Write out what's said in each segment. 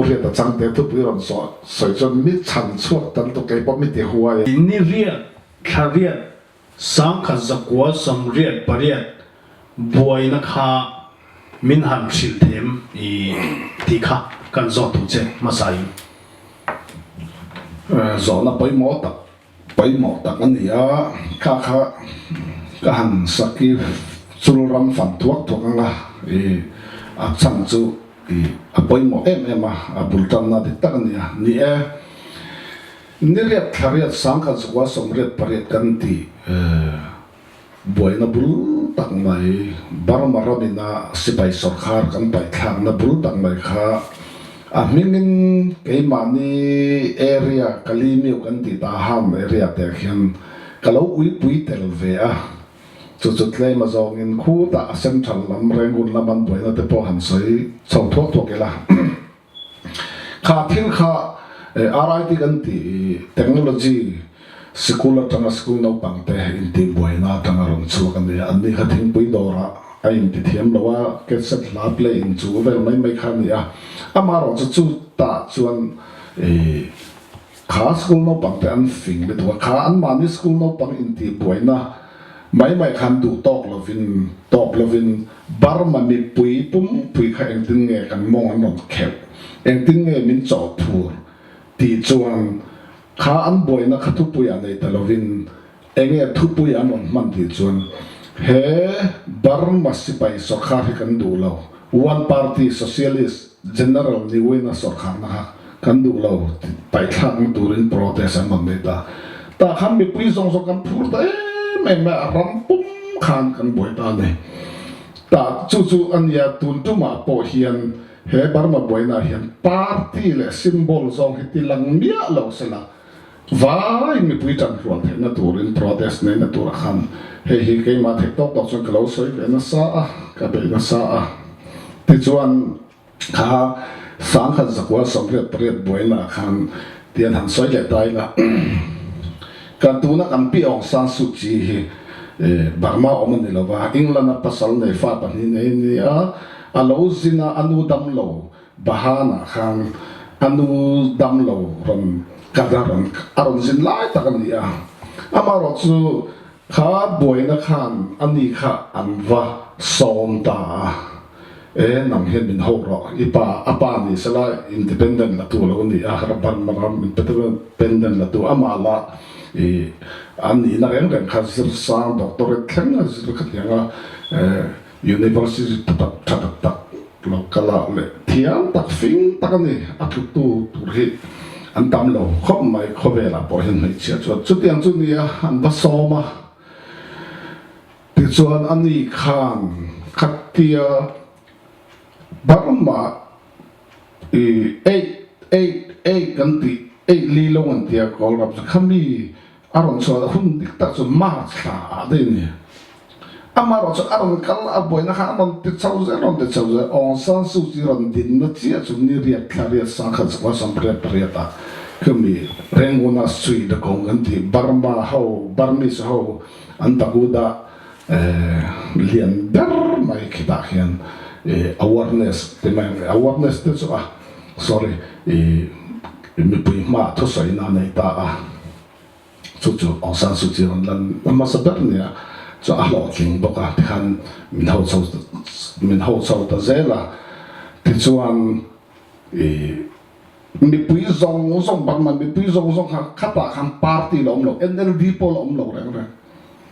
Hriata Changte thupui rawn sawi chuan mi chhan chhuak tan tu kei pawh mi ti huai. Ni riat, thla riat, 1988 buaina kha min han hrilh them i tih kha kan zawt duh che hmasa in. Zawhna pawimawh tak pawimawh tak a ni a, kha kha ka han saki chul ram fan thuak thuak ang a, i a chhan chu i a pawimawh em em a, a bul tanna dik tak a ni a, ni e. Ni riat thla riat 1988 kan tih buaina bul tak mai, Burma ramina sipai sawrkhar kan paihthlakna bul tak mai kha a hmingin keimahni area Kalimiu kan tih ta han area te khian ka lo uipui tel ve a, chu chu tlem a zawngin khutah a central lam Rangoon lam an buaina te pawh han sawi chho thuak thuak ila. Kha thil kha RIT kan tih technology sikul atanga sikul naupang te intihbuaina atanga rawn chhuak a ni a, anni kha thingpui dawrah a intithiam lo a, cassette hla play in chu vel mai mai kha a ni a, amaherawhchu chu tah chuan Kha school naupang te an fing lutuk a, kha anmahni school naupang intihbuaina mai mai khan duh tawk lovin tawp lovin Burma mipui pumpui kha engtin nge kan mawng an rawn khelh, engtin nge min chawh phur tih chuan kha an buaina kha thupui ah nei ta lovin enge thupui an rawn hman tih chuan he Burma sipai sawrkhar hi kan duh lo, one party socialist General Niwena sawrkharna kha kan duh lo paithlakna turin protest an rawn nei ta. Tah khan mipui zawng zawng kan phur ta em em mai a, ram pum khan kan buai ta a ni. Tah chu chu a nia tun tumah pawh hian he Burma buainaah hian party leh symbol zawng hi ti lang miah lo sela vai mipui tan hrual theihna turin protest neihna turah khan hei hi keimah theih tawk tawk chuan ka lo sawi ve nasa a, ka beih nasa a. Tichuan kha 1988 buainaah khan tian han sawi leh ta ila, kan tuna kan Pi Aung San Suu Kyi hi Burma awm a ni lo va, England-a pasal nei fa pahnih nei a ni a, a lo zin a, a nu dam lo Bahan-ah khan a nu damlo rawn kal a rawn a rawn zin lai tak a ni a, amaherawh chu kha buaina khan a ni kha an va sawm ta a, e nang hian min ho rawh, i pa a pa ni sela independent la tu lo ni a, Burma ram independent la tu amah lah i a nihna reng reng kha zir sang doctorate thleng a zir kha tiang a, University tha tak tha tak tak lo kal ah leh thiam tak fing tak a ni a tluktu tur hi an tam lo khawp mai khawvel ah pawh hian hmeichhia chuan chutiang chu nia an va sawm a tichuan a ni khan khatia Burma i eight eight eight kan tih eight li lo an tia kawl ram chu khami A rawn chhuah hun dik tak chu March thla ah daih a ni. Amaherawh chu a rawn kal a buaina kha a rawn ti chho zel, rawn ti chho zel. Aung San Suu Kyi rawn dinna chiah chu ni riat thla riat 1988 ah khumi Rangoon ah Sui Dakong kan tih Burma ho, Burmese ho an pagoda lian ber mai khitah khian awareness ti mai ang awareness te chu a sorry i mipui hmaah thusawiin a nei ta a. Chu chu Aung San Suu Kyi rawn lan hmasa ber nia chu a hlawhtling bawk a tikhan min ho chho min ho chho ta zel a tichuan i mipui zawng zawng Burma mipui zawng zawng kha khatah khan party la awm lo NLD pawh la awm lo reng reng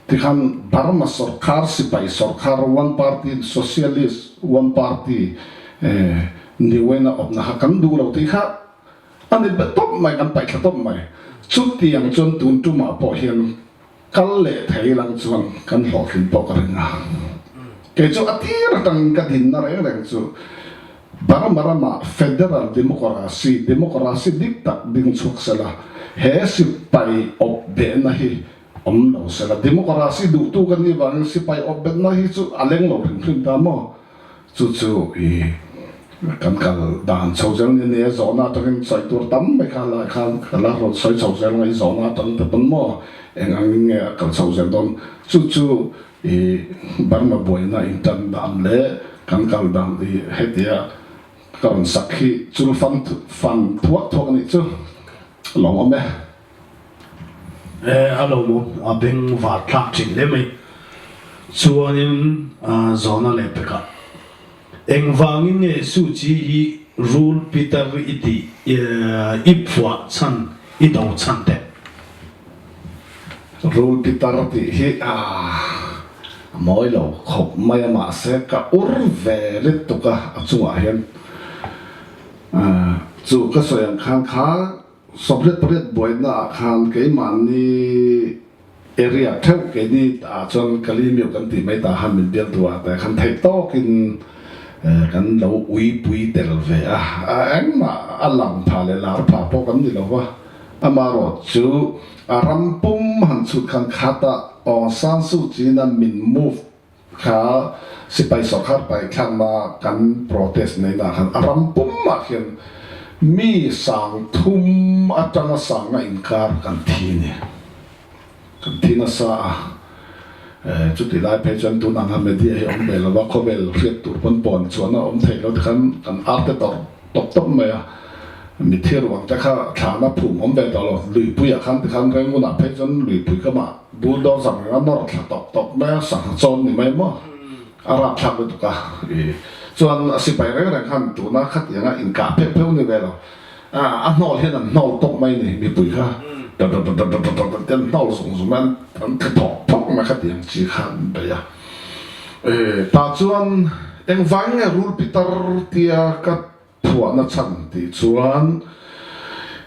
tikhan Burma sawrkhar sipai sawrkhar one party socialist one party niwena awmna kha kan duh lo tih kha A ni bet tawp mai, kan paih thla tawp mai. Chutiang chuan tun tumah pawh hian kal leh thei lang chuan kan hlawhtlin pawh ka ring a. Kei chu a tir atangin ka dinna reng reng chu Burma ramah Federal Democracy, Democracy dik tak ding chhuak sela, he sipai awp behna hi awm lo sela. Democracy duhtu ka nih vangin sipai awp betna hi chu a leng lo hrim hrim ta maw? Chu chu i kan kal dan chho zel ni nia zawhna atangin sawi tur tam mai kha lai khan ka la rawn sawi chho zel ngai zawhna atang te pawn maw eng angin nge a kal chho zel dawn chu chu i Burma buaina in tan dan leh kan kal dan i hetia. Ka rawn sak hi chul fan fan thuak thuak a nih chu lawmawm e. E a lawmawm a beng var thlak thin hle mai. Chuanin zawhna leh pekah engvangin nge Suu Kyi hi Rul Pitar i tih i phuah chhan i do chhan teh? Rul Pitar tih hi a mawi lo khawp mai a mahse ka ur ve lutuk a a chungah hian chu ka sawi ang khan kha 28 buaina ah khan keimahni area theuh keini ah chuan Kalimiu kan tih mai ta khan min bial duh ah te khan theih tawkin kan lo uipui tel ve a, engmah a lang pha leh lar pha pawh kan ni lo va, amaherawh chu a ram pum han chhut khan khata Aung San Suu Kyi-na min move Kha sipai sawrkar paithlakna kan protest neihna ah khan a ram pumah khian mi sang thum atanga sangna inkar kan thi a ni. Kan thi nasa a, chuti lai phei chuan tun anga media hi awm ve lova khawvel hriat tur pawn pawn chuan a awm theih lo tikhan kan arte tawrh tawp tawp mai a, mitthi ruang te kha thlana phum awm ve tawh lo, luipuiah khan tikhan Rangoon ah phei chuan luipui kamah Bulldozer in a nawr thla tawp tawp mai a, sangha chawn ni mai maw? A rapthlak lutuk a. I chuan a sipai reng reng khan tuna khatianga inkah pheuh pheuh ni ve lo. A hnawl hian an hnawl tawp mai ni mipui kha dap dap dap dap dap dap te an hnawl zung zung mai an tla phawk phawk mai khatiang chi kha an bei a. Tah chuan engvangin nge rul pitar tia ka Phuahna chhan tih chuan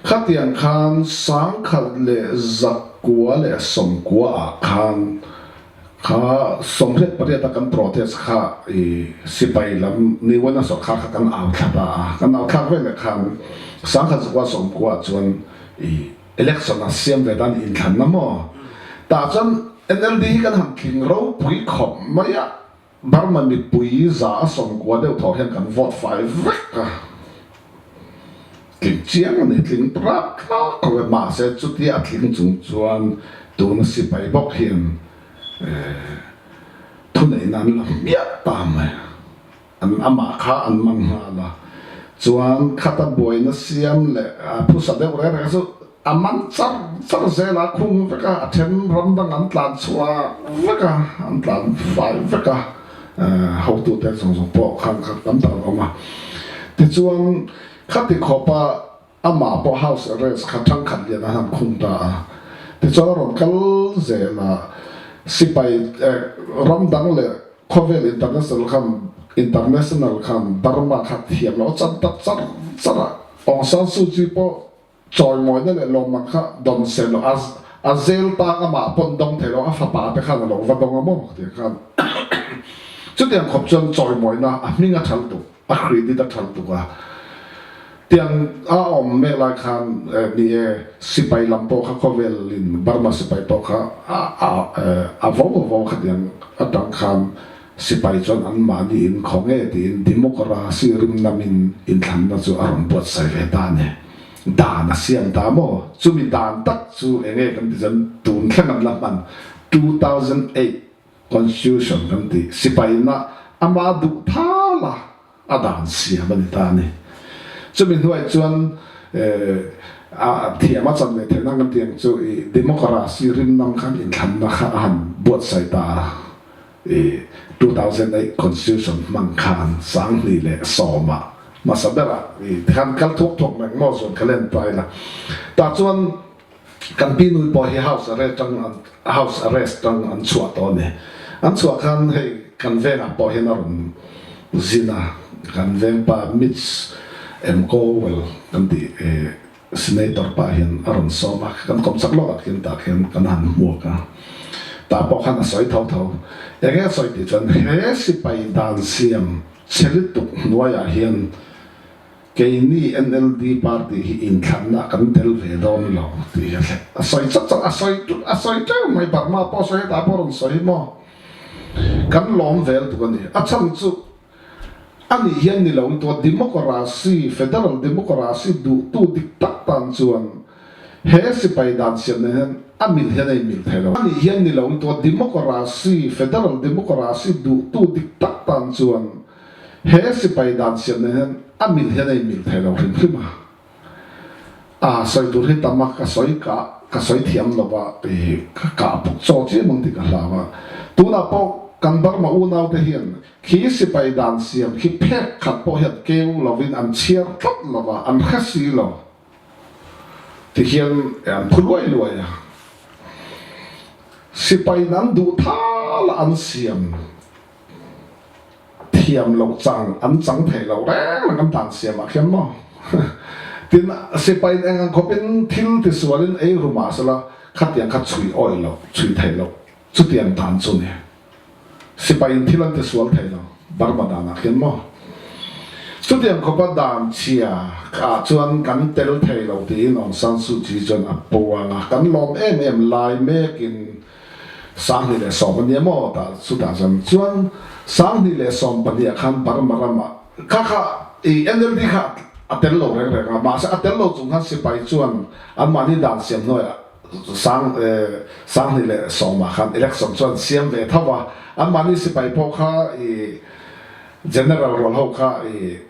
khatiang khan 1990 ah khan kha 28 a kan protest kha i sipai lam Ni Wena sawrkhar kha kan au thla ta a, kan au thlak veleh khan 1990 ah chuan i election a siam ve dan inthlanna maw tah chuan NLD hi kan han tling ropui khawp mai a. Burma mipui 190 deuh thawh hian kan vote fai vek a, tling chiang a ni, tling rap thlak khawp e, mahse chutia a tling chung chuan tuna sipai bawk hian thuneihna an la hmiah ta mai, an amah kha an man nghal a, chuan khata buaina siam leh phusa deuh reng reng chu A man char char zel a, khung vek a, a then ram dang an tlan chhuah vek a, an tlan fai vek a, hotute zawng zawng pawh khan kha tam tak an awm a. Tichuan, khati khawpa amah pawh house arrest kha thangkhat lian an han khung ta a. Tichuan a rawn kal zel a, sipai ram dang leh khawvel international khan international khan Burma kha thiam loh a chan tak char char a, Aung San Suu Kyi pawh Chawimawina leh lawmman kha dawn se lo, a a zel tang amah pawn dawng thei lo, a fapa te khan a lo va dawng a maw tih khan chutiang khawp chuan chawimawina a hming a thal tuk, a credit a thal tuk a. Tiang a awm mek lai khan ni e sipai lam pawh kha khawvel in Burma sipai pawh kha a a a vo a vo khatiang atang khan sipai chuan anmahni in khaw nge tiin democracy rimnam in inthlanna chu a rawn buatsaih ve ta a ni. Dan a siam ta maw? Chumi dan tak chu eng nge kan ti chuan tun thleng an la hman 2008 Constitution kan tih sipaina ama duh thal a a dan siam a ni ta a ni. Chumi hnuai chuan a thiam a chan ve theihna kan tih ang chu i democracy rimnam khan inthlanna kha a han buatsaih ta a. I 2008 Constitution hmang khan 2010 ah hmasa berah i tikhan kal thuak thuak mai maw zawn kha len ta ila. Tah chuan kan pi nui pawh hi house arrest tang house arrest tang an chhuah tawh a ni. An chhuah khan hei kan vengah pawh hian a rawn zin a, kan vengpa Mitch McCowell kan tih Senator pa hian a rawn sawm a, kan kawm chak lawk ah khian tah khian kan han hmuak a, tah pawh khan a sawi tho tho. Enge a sawi tih chuan he sipai dan siam chhe lutuk hnuaiah hian keini NLD party hi inthlanna kan tel ve dawn lo tih hi a thleng. A sawi chak chak, a sawi tut, a sawi teuh mai, Burma pawh a sawi hetah pawh a rawn sawi maw? Kan lawm vel tuk a ni. A chhan chu A nih hian ni lo lutuk a, democracy, federal democracy duhtu dik tak tan chuan he sipai dan siam nen hian a mil hian a inmil thei lo. A nih hian ni lo lutuk a, democracy, federal democracy duhtu dik tak tan chuan he sipai dan siam nen hian. a mil hian a inmil thei lo hrim hrim a. A sawi tur hi tam a, ka sawi kah, ka sawi thiam lo va, ih ka kah bawk chaw chiam ang tih ka hlau a. Tunah pawh kan Burma unaute hian khi sipai dan siam khi phek khat pawh hian keu lovin an chhiar tlat lo va, an hre si lo. Tihian an phu luai luai a. Sipaiin an duh thal a an siam. Thiam loh chang an chang thei lo reng reng an dan siam ah khian maw? Tin, sipaiin eng ang khawpin thil tisualin ei ru mah sela khatiang kha chhui awi loh, chhui thei loh chutiang dan chu ni. Sipaiin thil an tisual thei lo Burma danah khian maw? Chutiang khawpa dan chhia ah chuan kan tel thei lo tiin Aung San Suu Kyi chuan a puang a, kan lawm em em lai mekin 2010 a nia maw tah chutah chuan chuan 2012 ah khan Burma ramah kha kha i NLD kha a tel lo reng reng a mahse a tel lo chung khan sipai chuan anmahni dan siam hnuaiah sang 2010 ah khan election chuan siam ve tho va anmahni sipai pawh kha i general rual ho kha i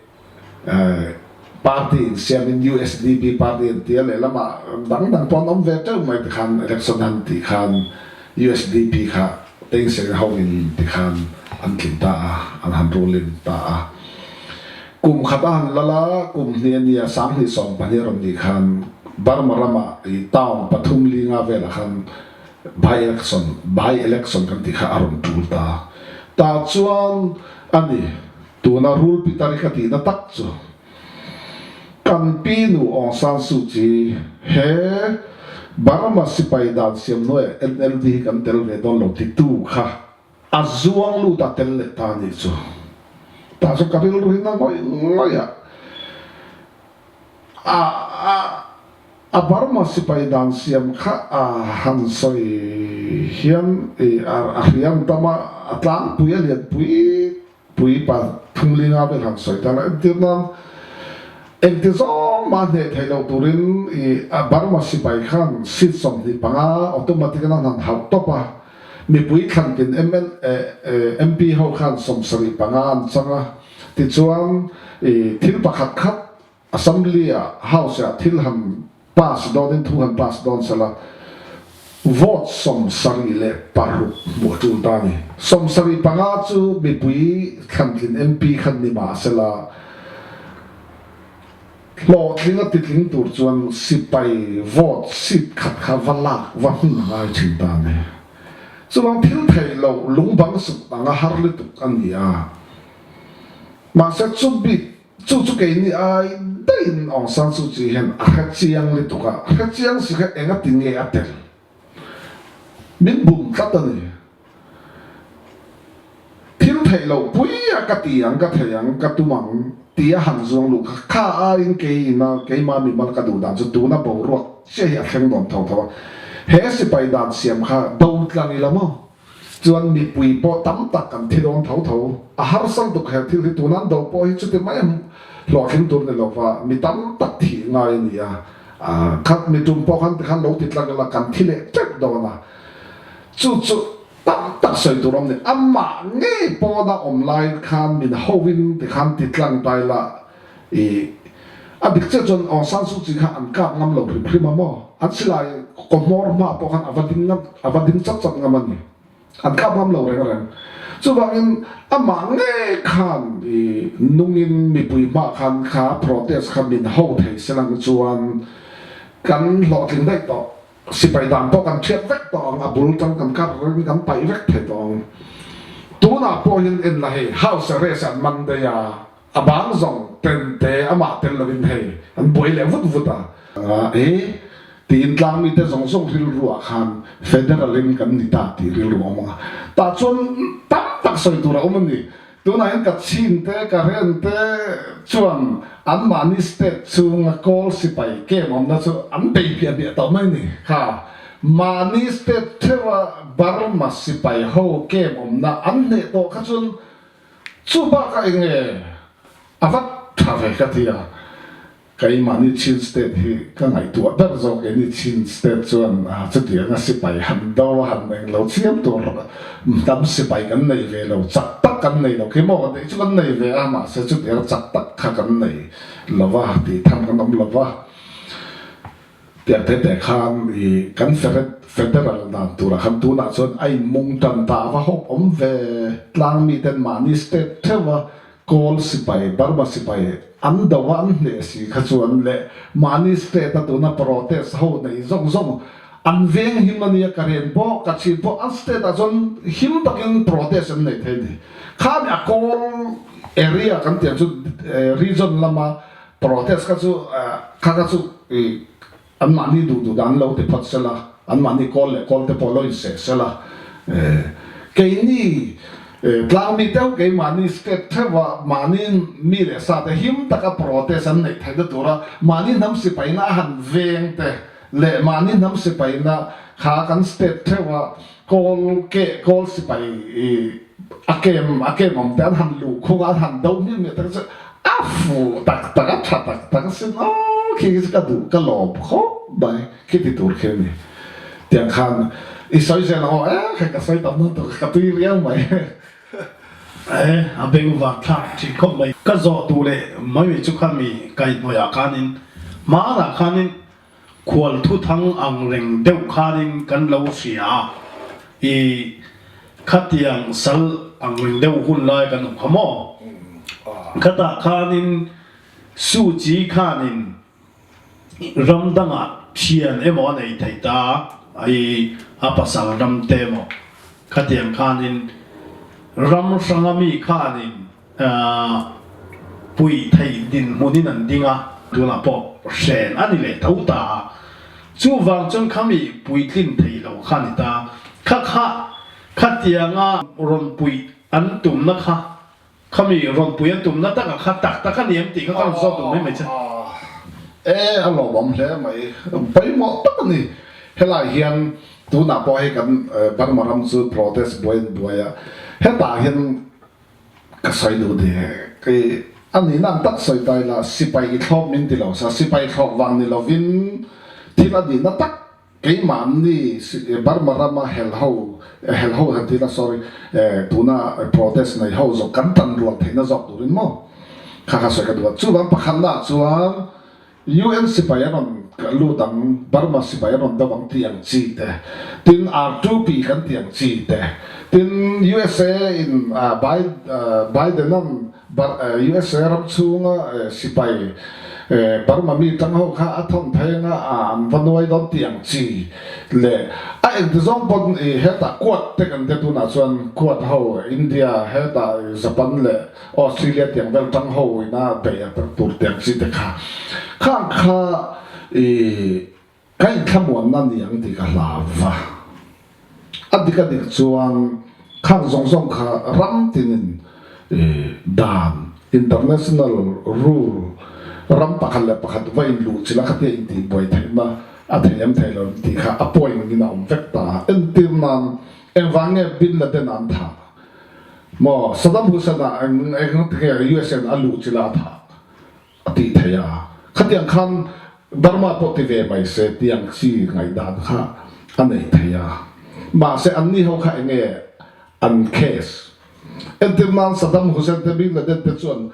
Party in siamin USDP party an ti a, lehlamah dang dang pawh an awm ve teuh mai tikhan election han tih khan USDP kha Tengsen ho in tikhan an tling ta a, an han ruling ta a. Kum khat a han lal a, kum hnih a nia 2012 a rawn nih khan Burma ramah i town pathum linga velah khan by election, by election kan tih kha a rawn tul ta. Tah chuan a ni. Tuna rul pitar i ka tihna tak chu kan pi nu Aung San Suu Kyi he Burma sipai dan siam hnuaiah NLD hi kan tel ve dawn lo titu kha a zuang lut a tel leh ta anih chu. Tah chuan ka rilru hi na ngawih ngawih a. A a a Burma sipai dan siam kha a han sawi hian i a hriam tam a, a tlangpui a lianpui pui pa thumlinga vel han sawi ta la entir nan engti zawng mah hneh theih loh turin i a Burma sipai khan seat 25 automatic in an han hauh tawp a, mipui thlantin mla MP ho khan 75 an chang a, tichuan i thil pakhat khat Assembly ah House ah thil han pass dawnin thu han pass dawn sela vote 76 hmuh a tul ta a ni. 75 chu mipui thlantlin MP khan ni mah sela hlawhtling a titling tur chuan sipai vote seat khat kha va lak va hmun a ngai thin ta a ni. Chuvang thil theih loh lungbang suk ang a har lutuk a ni a. Mahse chu bik Chu chu keini ai daihin Aung San Suu Kyi hian a hre chiang lutuk a, hre chiang si kha enga ti nge a tel? Min bum tlat a ni. Thil theih loh pui a ka ti ang, ka thei ang, ka tum ang ti a han zuang luh kha, kha aiin kei ina keimah mimal ka duh dan chu tuna boruak chiah hi a thleng nuam tho tho a. He sipai dan siam kha do tlang ila maw? Chuan mipui pawh tam tak kan thi dawn tho tho. A harsa lutuk he thil hi tuna an do pawh hi chuti mai a hlawhtling tur ni lova mi tam tak thih ngai a ni a. Khat mi tum pawh khan tikhan lo ti tlang ila kan thi leh teuh dawn a. Chu chu tam tak sawi tur awm ni. Amah ngei pawna awm lai khan min hovin tikhan ti tlang ta ila I a dik chiah chuan Aung San Suu Kyi kha an kap ngam lo hrim hrim a maw? An silai kaw hmawr hma pawh khan a va ding ngam, a va ding chat chat ngam a ni. An kap ngam lo reng reng. Chuvangin amah ngei khan i nungin mipui hma khan kha protest kha min ho thei se lang chuan kan hlawhtling daih tawh. Sipai dan pawh kan thiat vek tawh ang, a bul tang kan kar reng kan paih vek thei tawh ang. Tunah pawh hian en la hei house arrest an man daih a. A bang zawng tente amah tel lovin hei an buai leh vut vut a. E tiin tlangmite zawng zawng rilru ah khan federal in kan ni ta tih rilru a awm ang a. Tah chuan tam tak sawi tur a awm a ni. Tunah hian Kachin te, Karen te chuan anmahni state chhunga kawl sipai camp awmna chu an bei hmiah hmiah tawh mai a ni. Kha mahni state theuha Burma sipai ho camp awmna an hneh tawh kha chuan Chu bakah eng nge a va tha ve ka ti a, keimahni Chin State hi ka ngaihtuah ber zawk keini Chin State chuan chutianga sipai han do a han eng lo chiam tur hnam sipai kan nei ve lo chak tak. tak kan nei lo khi maw kan neih chu kan nei ve a mahse chutiang chak tak kha kan nei lo va tih tham kan awm lo va. Tiang te te khan i kan federal dan turah khan tunah chuan a inmung tan ta a va hawp awm ve. Tlang miten mahni state theuha Kawl sipai, Burma sipai an do a an hneh si kha chuan leh mahni state a tuna protest ho nei zawng zawng an veng him a nia, Karen pawh, Kachin pawh an state ah chuan him takin protest an nei thei a ni. Khami a Kawl area kan tih ang chu region lama Protest kha chu kha kha chu i anmahni duh duh dan lo ti phawt sela, anmahni kawl leh kawl te pawh lo inseh sela. Keini tlangmi deuh keimahni state theuha mahni mi leh sa te him taka protest an neih theihna tura mahni hnam sipaina a han veng te leh mahni hnam sipaina kha kan state theuha Kawl ke kawl sipai i a kem a kem awm te an han luh khung a an han do hmiah hmiah tak chu a fuh tak tak a tha tak tak a sin aw khi khi chu ka duh ka lawm khawp mai khi ti tur khi a ni tiang khan i sawi zel ang aw e hei ka sawi tam dawn tur ka tui riau mai. E a beng vak thlak thin khawp mai. Ka zawh duh leh mai mai chu kha mi kaihhnawih ah khanin hmanah khanin Khual thuthang ang reng deuh khanin kan lo hria a, i khatiang sal ang reng deuh hun lai kan awm kha maw? Khatah khanin Suu Kyi khanin ram dangah thian emaw a nei thei ta a, i a pasal ram te emaw khatiang khanin ram hranga mi khanin Puih theih dinhmunin an ding a, tunah pawh hren a ni leh tho ta a, chuvang chuan khami puitlin thei lo kha a ni ta. Kha kha khatianga rawn puih an tumna kha, khami rawn puih an tumna takah kha tak tak a ni em tih kha ka rawn zawt duh mai mai che. E, a lawmawm hle mai, pawimawh tak a ni. Helai hian tunah pawh hei kan Burma ram chu protest buai an buai a, hetah hian Ka sawi duh dek. I a nihna ang tak sawi ta ila, sipai i thlawp min ti lo sa, sipai thlawp vang ni lovin thil a nihna tak keimahni Burma rama hel ho, hel ho han ti ila sorry, tuna protest nei ho zawk kan tan rual theihna zawk turin maw kha kha sawi ka duh a. Chuvang pakhatnaah chuan UN sipai a rawn lut ang, Burma sipai a rawn do ang tih ang chi te, tin R2P kan tih ang chi te, tin usa in Biden-a'n usa ram chhunga sipai Burma mi tang ho kha a thawn phei anga an va nuai dawn tih ang chi leh a engti zawng pawn hetah Quad te kan tia tunah chuan Quad ho India hetah Japan leh Australia tiang vel tang ho ina beih a tak tur tiang chi te kha khang kha i ka inthlamuanna ni ang tih ka hlau va. A dik a dik chuan khang zawng zawng kha ram tinin i dan, international rule, ram pakhat leh pakhat va inluh chila khatia intihbuai theihna a thei em thei lo tih kha a point in a awm vek ta a. Entir nan engvang nge Bin Laden an thah? Maw Saddam Hussein ah eng eng nge USA in a luh chila a thah a tih theih a, khatiang khan Burma pawh ti ve mai se tiang chi ngaihdan kha a nei thei a, mahse anni ho kha eng nge an case? Entir nan Saddam Hussein te Bin Laden te chuan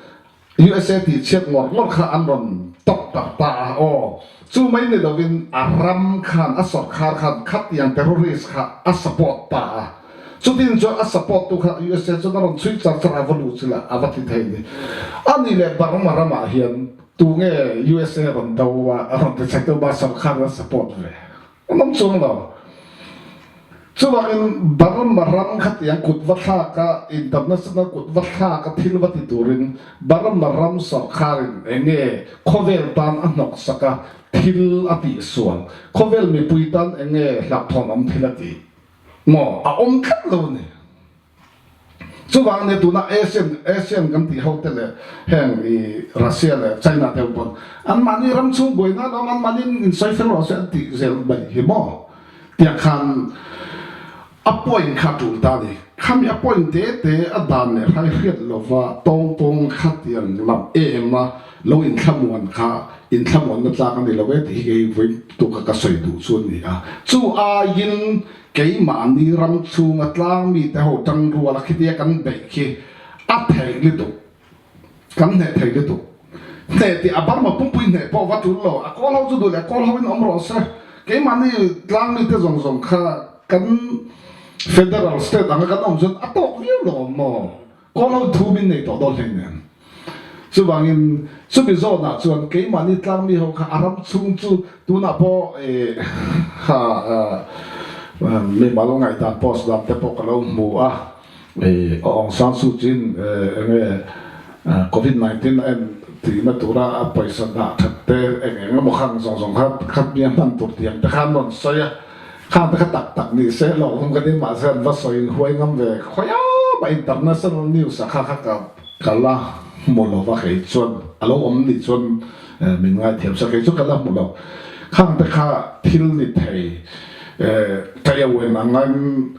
USA tih chhiat ngawr ngawr kha an rawn tawp tak ta a, aw chu mai ni lovin a ram khan a sawrkhar khan khatiang terrorist kha a support ta a, chutin chuan a support tu kha USA chuan a rawn chhui char char a va luh chilh a, a va ti thei ni. A nih leh Burma ramah hian tunge USA rawn do a, a rawn ti chhe tu ba sawrkhar a support ve. An awm chuang lo. Chuvangin Burma ram khatiang kut va thlaka international kut va thlaka thil va ti turin Burma ram sawrkharin eng nge khawvel tan a hnawksak a thil a tihsual, khawvel mipui tan eng nge hlauhthawn awm thil a tih maw a awm tlat lo a ni. Chuvang nia tuna Asian Asian kan tih ho te leh heng i Russia leh China te ho pawn anmahni ram chhung buaina an awm anmahni in sawi fel rawh se an tih zel mai hi maw tiang khan a point kha a tul ta a ni. Khami a point te te a dan leh hrai hriat lova tawng pawng kha tiang lam em a lo inthlamuan kha inthlamuanna tlak a ni lo e tih hi kei vawi tuka ka sawi duh chu a ni a. Chu aiin Keimahni ram chhunga tlang mite ho tangruala khitia kan beih khi. A theih lutuk. Kan hneh thei lutuk. Hneh tih a Burma pumpui hneh pawh va tul lo. A kawl ho chu duh leh kawl ho in awm rawh se. Keimahni tlang mite zawng zawng kha kan Federal State anga kan awm chuan a tawk viau lo awm maw? Kawl ho thu min nei tawh dawn hlei nen. Chuvangin chumi zawnah chuan keimahni tlang mi ho kha a ram chhung chu tunah pawh kha mimal ngaihdan post dan te pawh ka lo hmu a. Aung San Suu Kyi enge Covid 19 a en tihna tura a pawisa dah that te eng eng emaw khang zawng zawng kha khat mi a hman tur tih ang te khan rawn sawi a, khang te kha tak tak ni se lo awm ka ti mahse an va sawi in huai ngam ve khawi a international news ah kha kha ka ka la hmu lo va kei chuan a lo awm nih chuan min ngaithiam sa kei chu ka la hmu lo khang te kha thil ni thei Kaiawen angin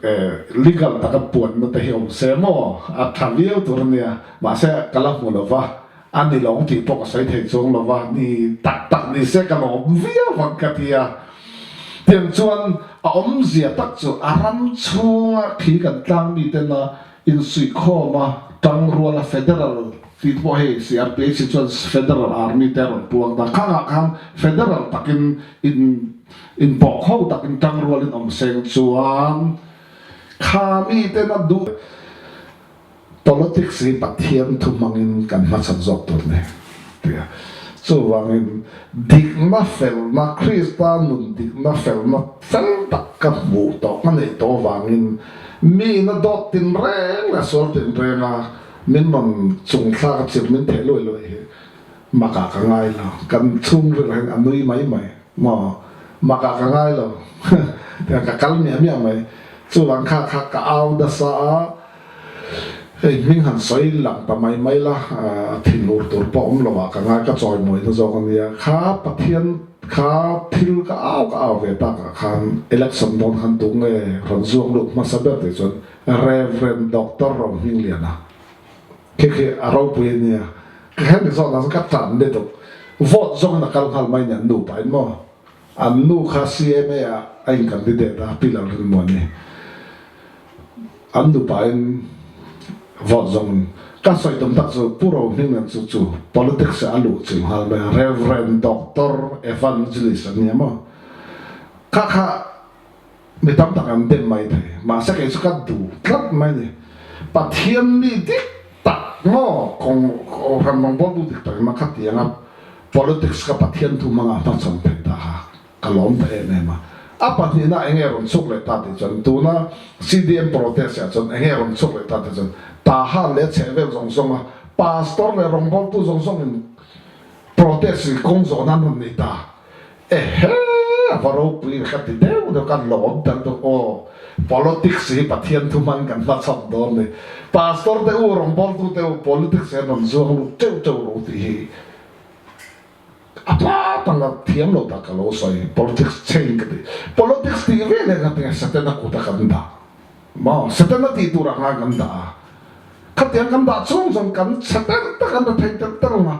legal taka puanna te hi awm se maw? A tha viau tur a nia, mahse ka la hmu lo va, a ni lawng tih pawh ka sawi thei chuang lo va, ni tak tak ni se ka lawm viau ang ka ti a. Tiang chuan a awmzia tak chu a ram chhunga khi kan tlang mitena insuihkhawm a, tangruala federal tih te pawh hei CRPH hi chuan federal army te a rawn puang ta, khangah khan federal takin in Inpawh kho takin tangrualin awm seng chuan kha miten a duh politics hi Pathian thu hmangin kan hmachhan zawk tur ni tia. Chuvangin dikna felna Krista nun dikna felna fel tak ka hmuh tawh ka neih tawh avangin miin a dawt tinreng leh a sual tinrenga min rawn chungthlak a chirh min theh luai luai hi makah ka ngai lo. Kan chhungril hian a nui mai mai. Maw? Makah ka ngai lo. Tiang ka kal miah miah mai. Chuvang kha kha ka au nasa a, hei hming han sawi lang ta mai mai la, a thinur tur pawh awm lo ah ka ngai, ka chawimawina zawk a nia. Kha Pathian kha thil ka au ka au ve tak ah khan election dawn khan tu nge rawn zuang lut hmasa ber tih chuan Rev. Doctor Rohmingliana Khi khi a ropui a nia. Ka hemi zawk dan ka tan lutuk. Vote zawngin a kal nghal mai ni an nu pahin maw. An nu kha CMA ah a in candidate a, Pi Lalrinmuani. An nu pahin vote zawngin. Ka sawi tum tak chu Pu Rohmingnan chu chu politics ah a luh chilh nghal mai a. Rev. Doctor Evangelist a nia maw. Kha kha Mi tam tak an dem mai thei. Mahse kei chu ka duh tlat mai ni. Pathian mi dik tak maw kawng ram rawngbawltu dik tak emaw kha tianga politics ka Pathian thu hmanga hmachhawn thei ta kha ka lawm ta em em a. A pahnihna enge rawn chhuk leh ta tih chuan tuna CDM protest ah chuan enge rawn chhuk leh ta tih chuan Tahan leh chhehvel zawng zawnga pastor leh rawngbawltu zawng zawngin protest hi kawng zawh nan rawn nei ta. Ehe! A va ropui ka ti deuh deuh ka lawm tel deuh aw. Politics hi Pathian thu hman kan hmachham dawn ni. Pastor te u, rawngbawltu te u politics hian rawn zuang lut teuh teuh ro tih hi a hma tanga thiam lo tak ka lo sawi. Politics chain ka ti. Politics tih vel hian ka ti Setana kuta kan dah. Maw? Setana tih turah ngai kan dah a. Khatiang kan dah chung chuan kan chhe tel tak an ra thei tel tel ang a.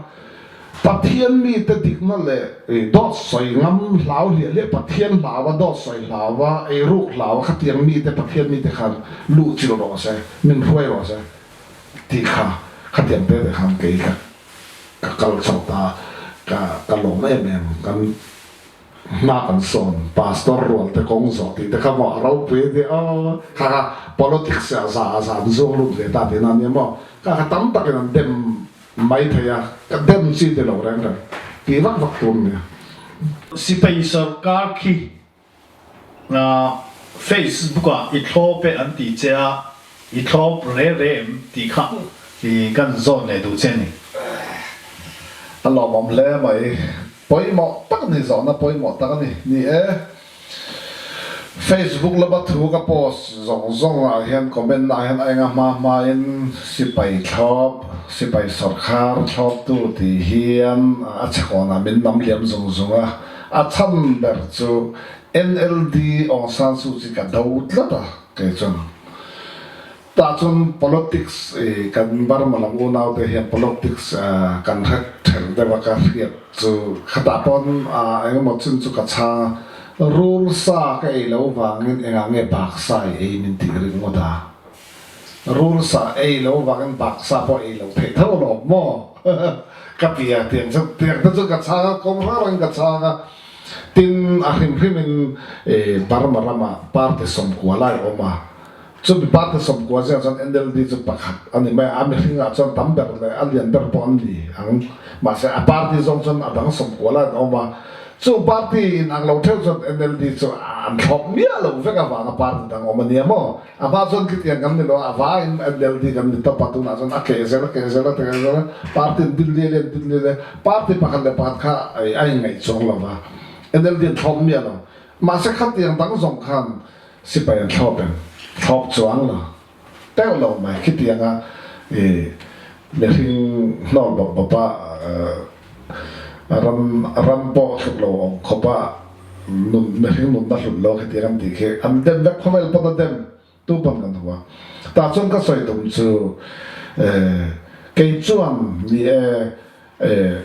Pathian mite dikna leh dawt sawi ngam hlau hliah hliah Pathian hlau a, dawt sawi hlau a, eiruk hlau a khatiang mite Pathian mite khan luh chilh rawh se, min hruai rawh se tih kha khatiang te te khan kei ka ka kal chho ta ka ka lawm em em kan Hna kan sawn, Pastor rual te kawng zawh tih te kha maw a ropui a nia aw, kha kha politics ah za a za an zuang lut ve ta tihna a nia maw, kha kha tam takin an dem mai thei a, ka dem chi ti lo reng reng tih vak vak tur a nia. Sipai sorkar khi Facebook ah i thlawp e an ti che a, i thlawp re re em tih kha i kan zawn leh duh che a ni. A lawmawm hle mai. Pawimawh tak a ni, zawhna pawimawh tak a ni. Ni e, Facebook lama thu ka post zawng zawng ah hian comment ah hian a enga hma hma in sipai thlawp, sipai sawrkhar thlawptu tih hian a chhekawn ah min nam liam zung zung a. A chhan ber chu NLD Aung San Suu Kyi ka do tlat a kei chuan. Tah chuan politics i kan Burma lam unau te hian politics kan hre ther deuh a ka hriat chu khatah pawn engemaw chin chu ka chhang a, rul sa ka ei lo vangin engah nge bak sa i ei min tih ringawt a? Rul sa ei lo vangin bak sa pawh ei lo theih tho alawm maw? Ka ti a, tiang chu tiang te chu ka chhang a, kawng hrang hrangin ka chhang a. Tin, a hrim hrimin Burma ramah party 90 lai a awm a, chumi party 90 zingah chuan NLD chu pakhat a ni mai a, a mihringah chuan tam ber leh a lian ber pawh an ni ang. Mahse, a party zawng chuan a dang 90 lai an awm a, chung party inang lo theuh chuan NLD chu an thlawp miah lo vek avanga party dang awm a nia maw? A hma chuan khitiang kan ni lo a, a vaiin NLD kan ni tawp a, tunah chuan a keh zel a keh zel a keh zel a, party an din liai liai an din liai liai, party pakhat leh pakhat kha a inngaih chuang lo va, NLD an thlawp miah lo. Mahse khatiang dang zawng khan sipai an thlawp em? Thlawp chuang lo. Teuh lo mai khitianga i mihring hnawl bawp bawp a, ram ram pawh hluk lo awm khawp a, nun mihring nunna hlut lo khitiang an tih khi an dem vek khawvel pawn a dem tu pawn kan hmu a. Tah chuan ka sawi tum chu kei chuan ni e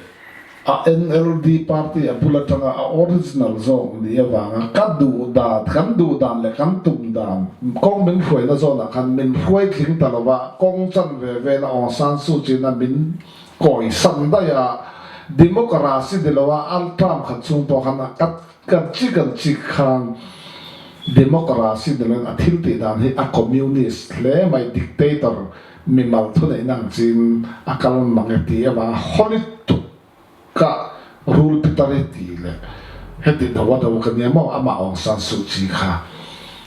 A NLD party a bul atanga a original zawk ni avanga ka duh dan, kan duh dan leh kan tum dan kawng min hruaina zawnah khan min hruai tling ta lova, kawng chan ve vela Aung San Suu Kyi na min kawi san daih a, democracy ni loa a term khat chhung pawh khan a kan chi kan chi khan democracy ni loin a thil tih dan hi a communist hle mai, dictator Mimal thuneihna ang chin a kal mang e ti avanga hawli tuk ka rul pitar i ti leh heti do a do ka nia maw amah Aung San Suu Kyi kha.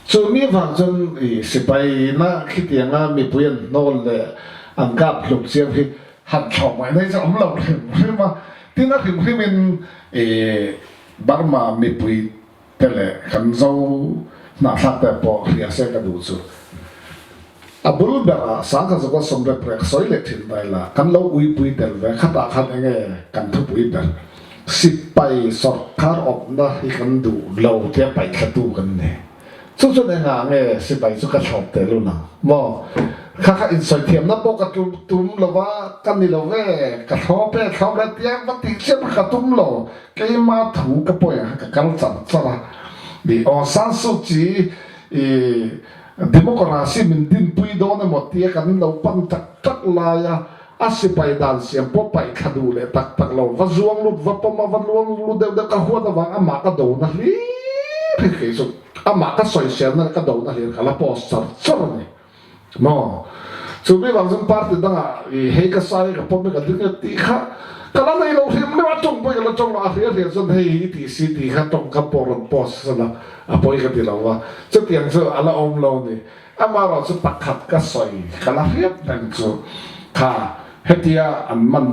Chu mi vang chuan i sipai na khitianga mipui an hnawl leh an kap hlum chiang hi han thlawh mai mai chu awm lo hrim hrim a. Tin a hrim hrim in i Burma mipui te leh kan Zo hnahthlak te pawh hria se ka duh chu. A bul berah sangkhat zawka sawmrep rek sawi leh thin ta ila, kan lo uipui tel ve khatah khan enge kan thupui ber sipai sawrkar awpna hi kan duh lo tia paihtlatu kan ni. Chu chuan engah nge sipai chu ka thlawp teh lun ang maw? Kha kha insawi thiamna pawh ka tum lo va, ka ni lo ve, ka thlawp e, thlawp leh tia va tih chiam kha ka tum lo. Keima thu ka pawi ang kha ka kal char char a, i Aung San Suu Kyi i democracy min dinpui dawn emaw tia kan lo pan tak tak laia a sipai dan siam pawh paih thla duh leh tak tak lo, va zuang lut va pawm a, va luang lut deuh deuh ka huat avang amah ka dona hlir hi kei chu amah ka sawiselna leh ka dona hlir ka la post char char a ni. Maw? Chu mi vang chuan party dangah i hei ka sai ka pawm i ka ding e tih kha ka la nei lo hrim hrim a, tawng pawh i ka la tawng lo a, hria hria chuan hei hi tih si tih kha tawngkam pawh rawn post sela a pawi ka ti lo va, chutiang chu a la awm lo a ni. Amaherawh chu pakhat ka sawi ka la hriat reng chu kha hetia an man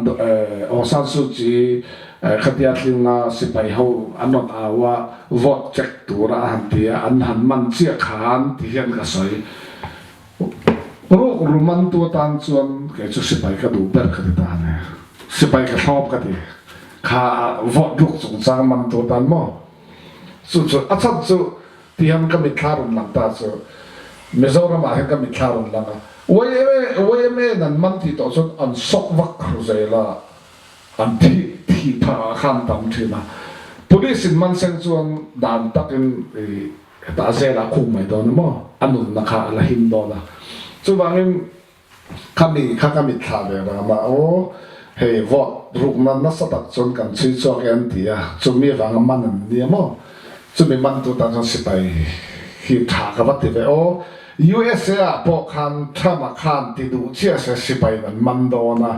Aung San Suu Kyi khatia tlinga sipai ho an rawn au a, vote check tura a han ti a, an han man chiah khan ti hian ka sawi. Ruk ru mantu atan chuan kei chu sipai ka duh ber ka ti ta a ni. Sipai ka thlawp ka ti. Kha vote ruk chungchang mantu atan maw? Chu chu a chhan chu ti hian ka mitthla rawn lang ta chu Mizoram ah hian ka mitthla rawn lang a. YMA YMA in an man tih tawh chuan an sawk vak ru zel a, an thih thih phah ah khan tam thin a. Police in man seng chuan dan takin i Hetah zelah khung mai dawn a maw? A nunna kha a la him dawn a. Chuvangin khami kha ka mitthla ve ram a, aw hei vote rukna nasa tak chuan kan chhui chhuak e an ti a, chumi avanga man an ni a maw? Chumi mantu tan chuan sipai hi tha ka va ti ve aw. USA ah pawh khan Trump-a khan ti duh chiah se sipaiin an man dawn a,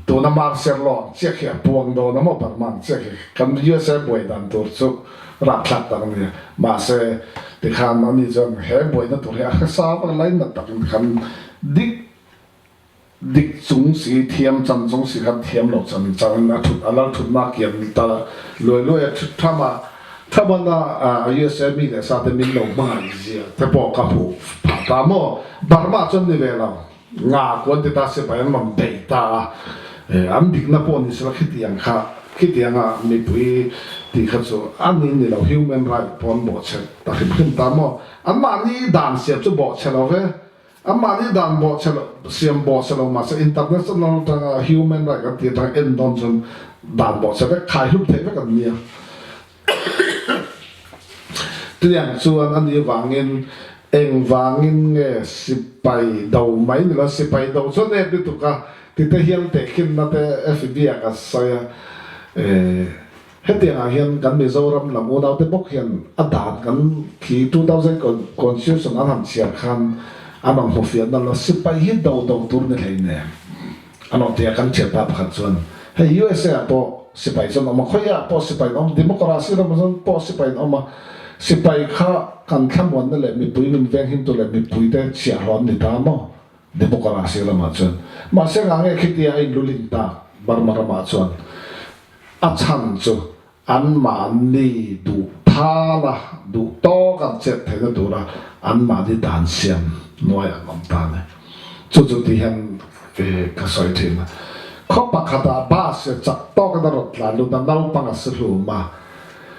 Tuna Martial Law ang chiah khi a puang dawn a maw Burma ang chiah khi kan usa buai dan tur chu rapthlak tak a ni a. Mahse tikhan ani chuan he buaina tur hi a hresa vak lainat takin tikhan dik dik chung si thiam chan chung si khan thiam lo chan changin a thut a lal thutna kian ta luai luai a Trump a Trump a usa mi leh sa te min lo hmangaih zia te pawh ka hmuh phah ta maw Burma chuan ni ve lo. Nga kuan ti ta sipai an rawn bei ta a, an dikna pawh ni sela khitiang kha, khitianga mipui tih kha chu a ni ni lo, human right pawh an bawhchhe ta hrim hrim ta maw? Anmahni dan siam chu bawhchhe lo ve, anmahni dan bawhchhe lo, siam bawhchhe lo mahse international atanga human right kan tih atanga en dawn chuan dan bawhchhe vek, khaihlum theih vek an nia. Tiang chuan a nih vangin. Engvangin nge sipai do mai ni lo, sipai do chu a nep lutuk a, tite hian tehkhinna te FB ah ka sawi a, hetiangah hian kan Mizoram lam unaute bawk hian a dan kan khi 2000 constitution an han chhiar khan an rawn hmu fiahna lo, sipai hi do do tur ni hlei nen. A nawh tia kan thianpa pakhat chuan, Hei USA ah pawh sipai chuan awm a, khawiah pawh sipai an awm, democracy ramah chuan pawh sipai an awm a, sipai kha kan thlamuanna leh mipui min venghimtu leh mipuite chhiahhlawh an ni ta maw democracy ramah chuan. Mahse ngah nge khitia a inlulin tak Burma ramah chuan a chhan chu Anmahni duh thala duh tawk an chet theihna tura anmahni dan siam nuai an awm ta a ni. Chu chu ti hian ka sawi thin a. Khaw pakhatah bus chak tawkin a rawn tlan lut a, naupang a si hlum a.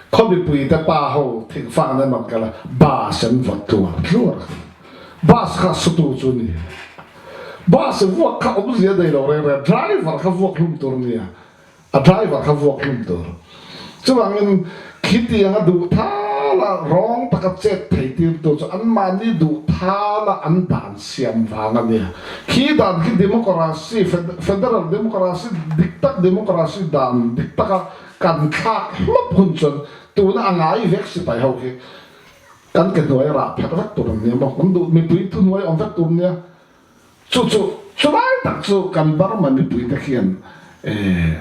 Khaw mipuite pa ho thingfang an rawn kal a, bus an va tluar tluar a. Bus kha sutu chu a ni. Bus vuak kha awmzia nei lo reng reng, driver kha vuak hlum tur a nia. A driver kha vuak hlum tur. Chuvangin khitiang a duh thala rawng taka chet thei tirtu chu anmahni duh thala an dan siam vang a nia. Khi dan khi democracy, federal democracy dik tak democracy dan dik taka kan thlak hlawp hun chuan tuna a ngai vek sipai ho khi kan ke hnuai rah pherh vek tur an nia maw? Kan duh mipui thuhnuai awm vek tur nia. Chu chu chulai tak chu kan Burma mipuite khian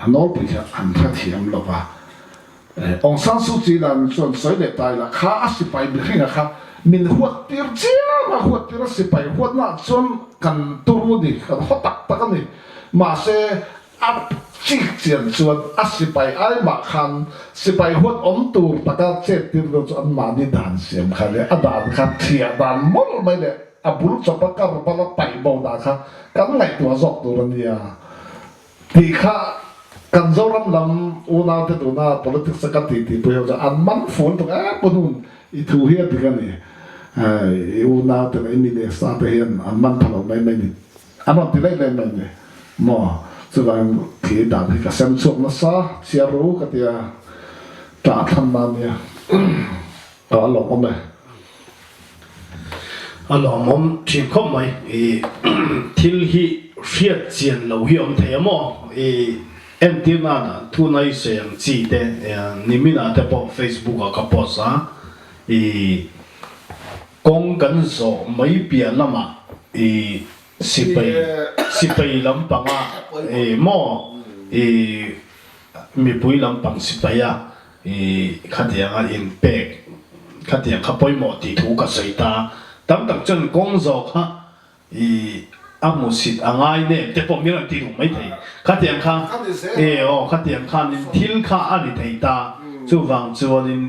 a nawlpui kha an hrethiam lo va. Aung San Suu Kyi dan chuan sawi leh ta ila kha a sipai mihringa kha min huat tir chiam a, huat tir a sipai huatna ah chuan kan turu ni, kan haw tak tak a ni. Mahse a chik chian chuan a sipai ai mah khan sipai huat awm tur taka chet tir deuh chu anmahni dan siam kha leh a dan kha thiah dan mawlh mai leh A bul chawpa kar bala paih bo dah kha kan ngaihtuah zawk tur a nia tih kha kan Zoram lam unaute tuna politics a ka titi pui ho chuan an man ful tuk em pawn hun i thu hi a dik a ni. I unaute leh i mi leh sa te hian an man pha lo mai mai ni an rawn ti leh leh mai ni maw. Chuvangin khi dan hi ka sem chhuak nasa chhiar ru ka tia ṭah thlan na nia. A lawmawm e. A lawmawm thin khawp mai. I thil hi hriat chian lo hi awm thei a maw? I entir nana thu nai sawi ang chi te nimin ah te pawh Facebook ah ka post a, i kawng kan zawh mai piah lamah i sipai sipai lampanga i maw i mipui lampang sipai a I khatianga inpek khatiang kha pawimawh tih thu ka sawi ta. Tam tak chuan kawng zawh kha i a hmusit a ngai nem te pawh min rawn ti duh mai thei. Khatiang kha e aw khatiang khanin thil kha a ni thei ta. Chuvang chuanin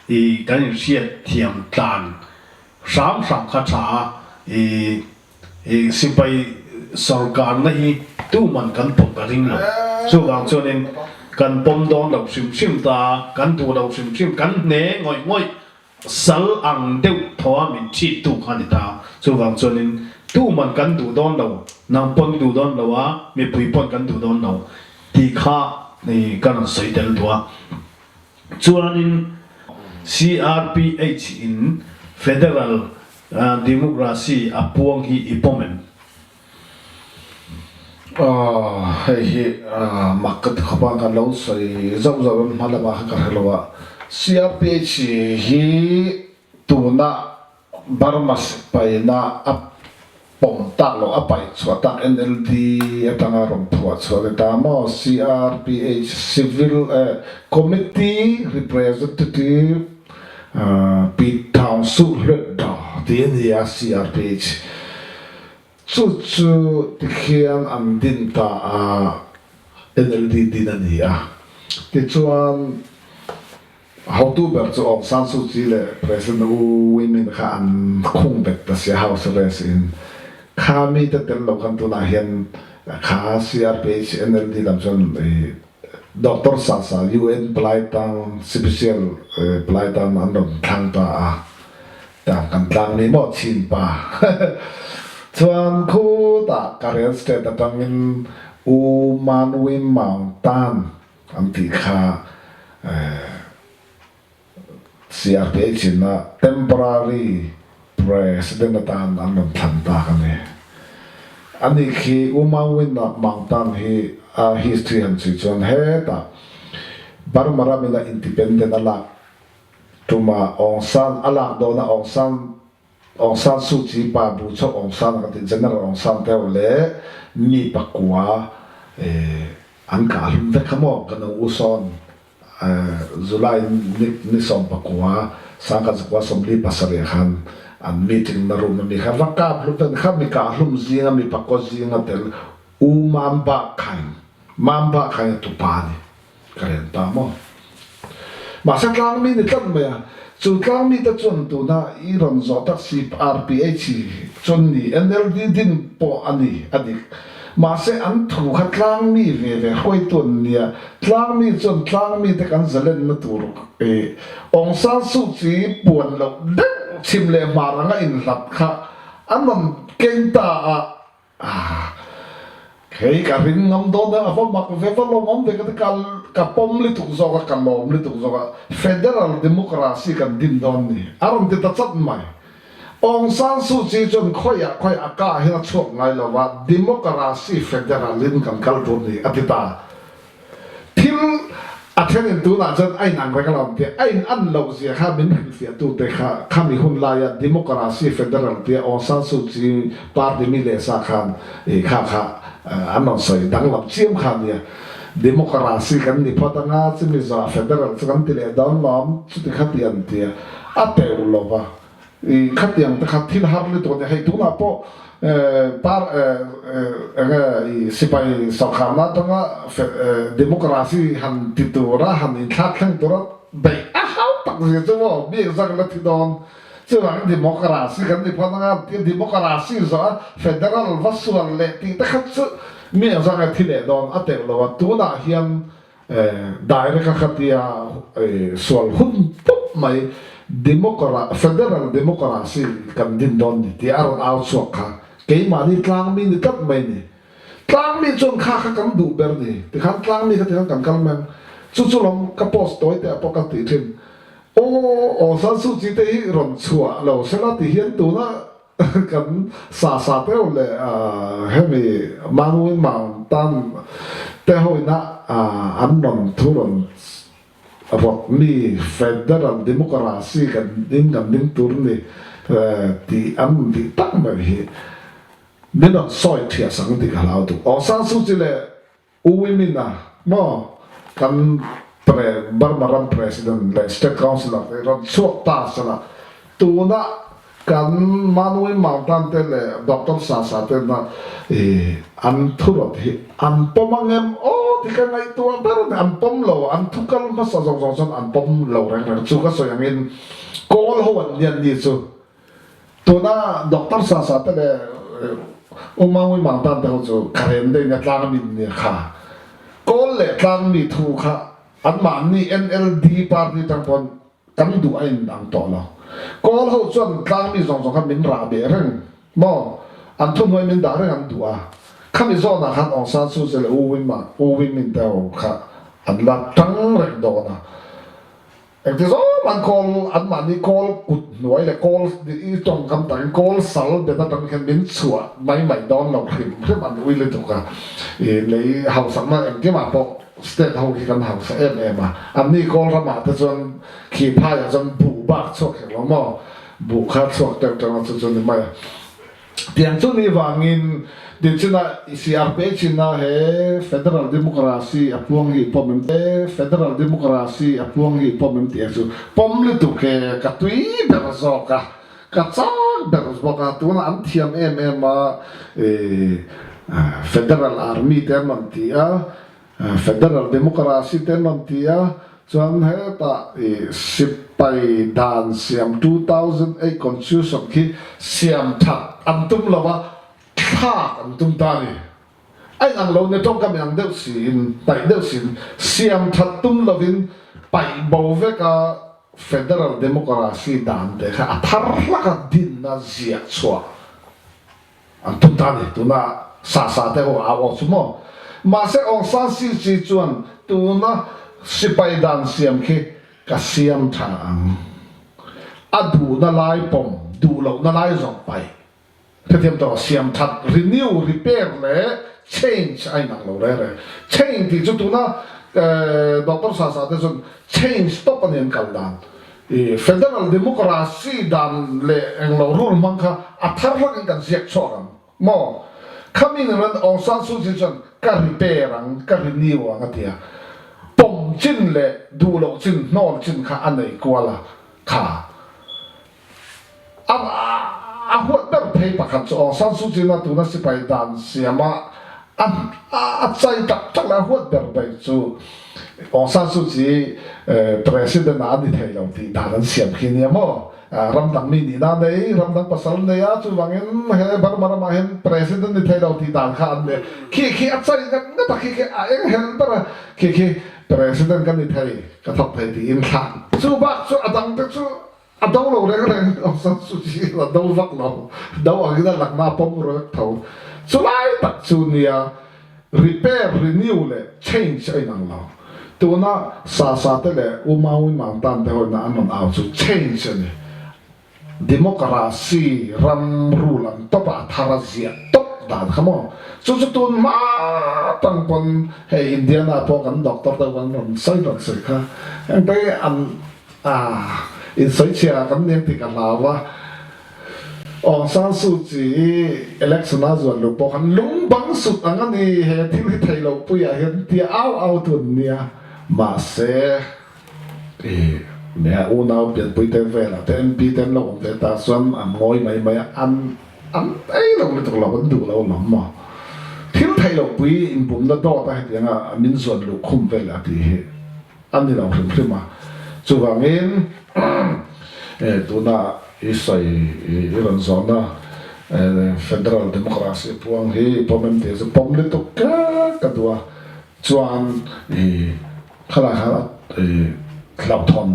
i kan inhriat thiam tlan hram hram kha tha a i I sipai sorkarna hi tuman kan pawm ka ring lo. Chuvang chuanin kan pawm dawn lo hrim hrim ta, kan duh lo hrim hrim, kan hne ngawih ngawih sal ang deuh thaw a min thit tu kha a ni ta. Chuvang chuanin tuman kan duh dawn lo, nang pawn i duh dawn lo a, mipui pawn kan duh dawn lo tih kha ka rawn sawi tel duh a. Chuanin CRPH in Federal Democracy a puang hi i pawm em? Hei hi mak ka ti khawp a, kan lo sawi zauh zauh em hma lamah khan ka hre lo a. CRPH hi tuna Burma sipaina a pawm tak loh, a paih chhuah tak NLD atanga rawn phuah chhuah ni ta maw? CRPH Civil Committee Representative Pit Thaung Suh Hluet Daw tih a ni a, CRPH chu chu tikhian an din ta a, NLD din a ni a. Tichuan. Hotu ber chu Aung San Suu Kyi leh President U Win Myint kha an khung bet ta sia House arrest in. Kha mi te tel lo khan tunah hian kha CRPH NLD lam chuan Doctor Sasa UN palai tang special palai tan an rawn thlang ta a. Tang kan tlang mi maw chin pa. Chuan khutah Karen state atangin U Man Win Maung Tan An tih kha CRPH in a temporary President atan an rawn thlan tak a ni. Ani khi U Maung Win Maung Tan hi a history han chhui chuan hetah Burma ramin a independent a lak tuma Aung San a lak dawna Aung San Aung San Suu Kyi pa bu chauh Aung San a kan tih General Aung San te ho leh mi pakua an kah hlum vek kha maw ka nu u sawn July ni 19 1947 ah khan an meeting na room ami kha va kap hlum ven kha mi kah hlum zinga mi pakua zinga tel U Mam Ba Khaing Mam Ba Khaing a tupa ni. Ka rel ta maw? Mahse tlangmi ni tlat mai a, chu tlangmi te chuan tuna i rawn zawh tak si RPH chuan ni NLD din pawh a ni a dik. Mahse an thu kha tlangmi ve ve hruaitu an nia, tlangmi chuan tlangmi te kan zalenna tur i Aung San Suu Kyi puan loh deuh chhim leh hmar anga inhlat kha an rawn keng ta a, Ah, kei ka ring ngam dawn a, a va mak ve, va lawmawm ve ka ti, ka ka pawm lutuk zawk a, ka lawm lutuk zawk a, Federal Democracy kan din dawn ni, a rawn ti ta chat mai. Aung San Suu Kyi chuan khawiah khawiah a kah hian a chhuak ngai lo va, Democracy Federal in kan kal tur ni, a ti ta. Thil a thenin tunah chuan a inang reng alawm tih a in an loh zia kha min hrilhfiahtute kha khami hun laia Democracy Federal tia Aung San Suu Kyi party mi leh sa khan i kha kha an rawn sawi danglam chiam kha a nia. Democracy kan ni phawt anga chumi zawhah Federal chu kan ti leh dawn lawm chuti kha ti an tia a teuh lova. I khatiang te kha thil har lutuk a ni. Hei tunah pawh par enge i sipai sorkharna atanga democracy han ti tura han inthlak thleng tura beih a hau tak zia chu maw mi engzak la thi dawn. Chuvangin democracy kan ni phawt anga tia democracy zawh a federal va sual leh tih te kha chu mi engzak la thi leh dawn a teuh lo a. Tunah hian Direct a khatia sual hun pawp mai Federal Democracy kan din dawn ni tih a rawn au chhuak kha keimahni tlangmi ni tlat mai ni. Tlangmi chuan kha kha kan duh ber ni tikhan tlangmi kha tikhan kan kal mai ang. Chu chu lawm ka post tawi te ah pawh ka tih thin. Aw Aung San Suu Kyi te hi rawn chhuah lo sela ti hian tuna Kan sa sa deuh leh hemi Manwin Mountain te hoina an rawn thu rawn rawt mi Federal Democracy kan in kan ding tur ni tih an rawn tih tak mai hi min rawn sawi thiah sak ang tih ka hlau duh. Aung San Suu Kyi leh U Win Myint a maw kan pre Burma ram president leh state councilor te rawn chhuak ta sela tuna kan Manwin Mountain te leh Doctor Sasa te na i an thurawt hi an pawm angem aw ti ka ngaihtuah ber a ni an pawm lo an thu kal hmasa zawng zawng chuan an pawm lo reng reng chu ka sawi angin kawl ho an lian ni chu Tuna Doctor Sasa te leh U Maui Mangtan te ho chu Karen deuhin a tlang min nia kha. Kawl leh tlangmi thu kha anmahni NLD party tang pawn kan duh a in ang tawh lo. Kawl ho chuan tlangmi zawng zawng kha min rah beh reng maw? An thuhnuai min dah reng an duh a. Khami zawnah khan Aung San Suu Kyi leh U Win Ma U Win Myint te ho kha an la tang reng dawn a. Engti zawng an kawl, anmahni kawl kut hnuai leh kawl i tawngkam takin kawl sal bet atang hian min chhuah mai mai dawn lo hrim hrim an ui lutuk a, i lei hausakna engkimah pawh state ho hi kan hausa em em a, anni kawl ramah te chuan khi phaiah chuan buh bak chhuak hek lo maw, buh kha chhuak teuh teuh a chu chu ni mai a. Tiang chu ni vangin Dicina CRPH in a he Federal Democracy a puang hi pawm em te Federal Democracy a puang hi pawm em tih chu pawm lutuk he ka tui ber zawk a, ka chak ber bawk a, tunah an thiam em em a Federal Army te an rawn ti a, Federal Democracy te an rawn ti a, chuan hetah i sipai dan siam 2008 Constitution khi siam that an tum lo a, thlak an tum ta a ni. A inang lo nia tawngkam inang deuh siin, paih deuh siin siam that tum lovin paih bo vek a Federal Democracy dan te kha a thar hlak a dinna ziah chhuah An tum ta a ni. Tuna sa sa te ho au aw chu maw? Mahse Aung San Suu Kyi chuan tuna sipai dan siam khi ka siam tha ang. A duhna lai pawm, duh lohna lai zawng paih. Hrethiam tawh, siam that, renew, repair leh change a inang lo reng reng. Change tih chu tuna Doctor Sasa te chuan change tawp a ni an kal dan. I federal democracy dan leh englo rule hmang kha a thar hlakin kan ziak chhuak ang maw? Khami ni rawn Aung San Suu Kyi chuan ka repair ang, ka renew ang a ti a. Pawm chin leh duh loh chin, hnawl chin kha a nei kual a kha. A a huat ber phei pakhat chu Aung San Suu Kyi na tuna sipai dan siama a a chai tak tak leh a huat ber ber chu Aung San Suu Kyi president ah a ni thei lo tih dan an siam khi nia maw? Ramdang mi nihna nei, ramdang pasal nei a, chuvangin he Burma ramah hian president ni thei lo tih dan kha an nei. Khi khi a chai ngat ngat a, khi khi a eng hel ber a, khi khi president ka ni thei, ka thawk thei tiin thlah. Chu bak chu a dang te chu A do lo reng reng Aung San Suu Kyi a do vak lo. Do angin a lakna a pawm rek tho. Chulai tak chu nia repair, renew leh change a inang lo. Tuna Sasa te leh U Maung Maung tan te hoina an rawn au chu change a ni. Democracy ram rule ang tawp ah a thar a ziah tawp dan kha maw. Chu chu tun hma tang pawn hei Indiana pawh kan doctor deuh an rawn sawi rawn sawi kha. Heng te an A insawichhia kan ning tih ka hlau a, Aung San Suu Kyi i election a zuan luh pawh khan lung bang sut ang a ni, he thil hi thei loh puiah hian tia au au tu an nia. Mahse, i nia unau pianpui te velah te MP te an lo awm ve ta chuan an ngawi mai mai a, an an ei lo lutuk lo, an duh lo alawm maw. Thil theih loh pui inbumna dawt a hetianga min zuan luh khum vel a tih hi. A ni lo hrim hrim a. Chuvangin tuna i sawi i rawn zawhna Federal Democracy puang hi i pawm em tih chu pawm lutuk kher ka duh a. Chuan i khalai khan i hlauhthawn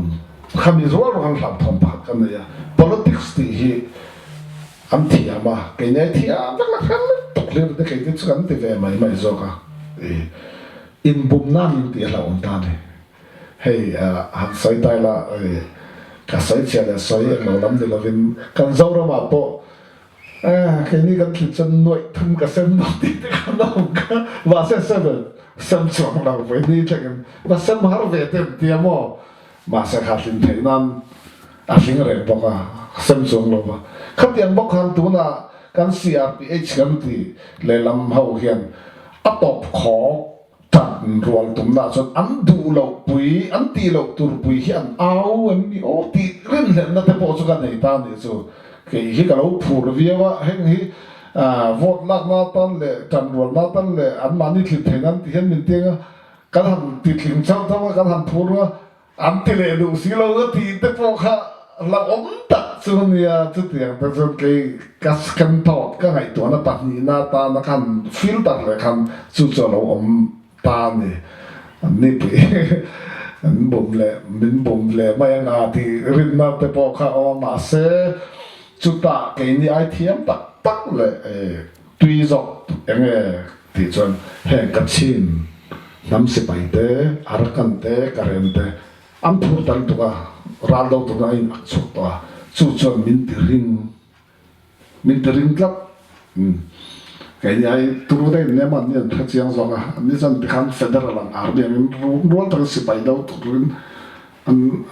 khami rual rual khan hlauhthawn pakhat ka nei a. Politics tih hi an thiam a, keini ai thiam vek la hre lutuk hlir te keini chu kan ti ve mai mai zawk a. Inbum nan in tih a hlauhawm ta a ni. Hei han sawi ta ila ka sawi chhia leh sawi englo lam ni lovin kan Zoramah pawh keini kan thli chuan nuaih thum ka sem dawn tih te khan a awm kha. Mahse seven sem chuang lo vawiini thlengin va sem har ve te an tia maw? Mahse kha hlim theih nan a hling reng bawk a, sem chuang lo va. Khatiang bawk khan tunah kan CRPH kan ti lehlam ho hian a tawp khawk tan rual tumna chuan an duh loh pui, an tih loh tur pui hi an au em ni aw tih rinhlenna te pawh chu ka nei ta nih chu. Kei hi ka lo phur viau a, heng hi vote lakna atan leh tan rualna atan leh anmahni thlit theihna an tih hian min tiang a, kan han titling chauh chauh a, kan han phur a, An ti leh duh si lo ka tih te pawh kha hlauhawm tak chu a nia, chutiang te chuan kei ka second thought ka ngaihtuahna pahnihna atana khan filter leh khan chu chu a lo awm ta a ni. An nipui an bum leh min bum leh mai anga tih rinna te pawh kha a awm a, mahse chutah keini ai thiam tak tak leh tui zawk eng nge Tih chuan heng Kachin hnam sipai te, Arakan te, Karen te an phur ta lutuk a, ral do turin a in ak chhuak tawh a, chu chuan min ti ring, min ti ring tlat. Umm keini ai turu daih in nia an ni an hre chiang zawk a, an ni chuan tikhan Federal ang Army angin rual takin sipai do turin an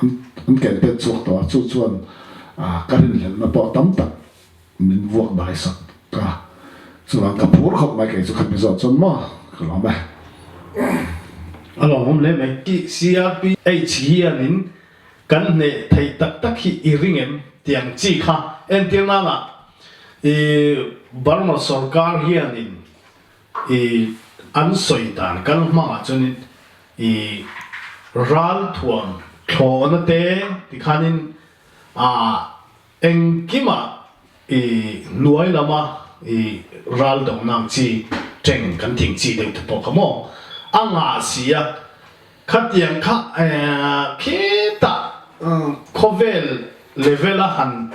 an campaign chhuak tawh a, chu chuan ka rinhlelhna pawh tam tak Min vuak dai sak ka chuan ka phur khawp mai kei chu khami zawh chuan maw ka lawm e. A lawmawm hle mai. CRPH hianin kan hneh theih tak tak hi i ring em tiang chi kha entir nana i Burma sorkar hianin i an sawi dan kal hmangah chuanin i ralthuam thlawhna te tikhanin a Engkimah i hnuai lama i ral dohna ang chi teng kan thing chi deuh te pawh kha maw a ngah si a, khatiang kha khitah khawvel level a han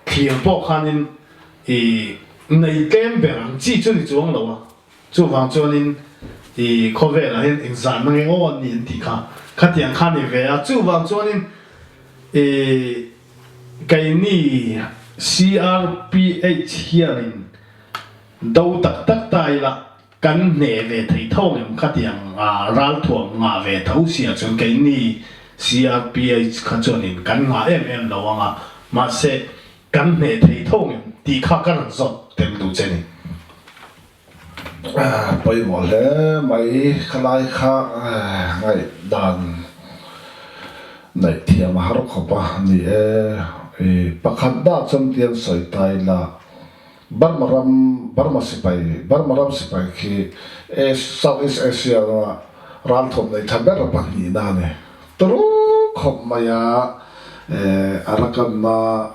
thlir pawh khanin i nei tlem ber ang chi chu ni chuang lo a. Chuvang chuanin i khawvelah hian engzahna nge aw an ni an tih kha khatiang kha a ni ve a, chuvang chuanin i. Keini CRPH hianin do tak tak ta ila kan hneh ve thei tho ngem khatiang ralthuam ngah ve tho sia chuan keini CRPH kha chuanin kan ngah em em lo ang a, mahse kan hneh thei tho ngem tih kha ka rawn zawt tel duh che ni. Pawimawh hle mai khalai kha ngaihdan neih thiam a har khawp a ni e. Pakhat dah chuan tian sawi ta ila Burma ram Burma sipai Burma ram sipai khi South East Asia rama ralthawm nei tha ber pahnihna a ni. Turu khawp mai a Arakan-a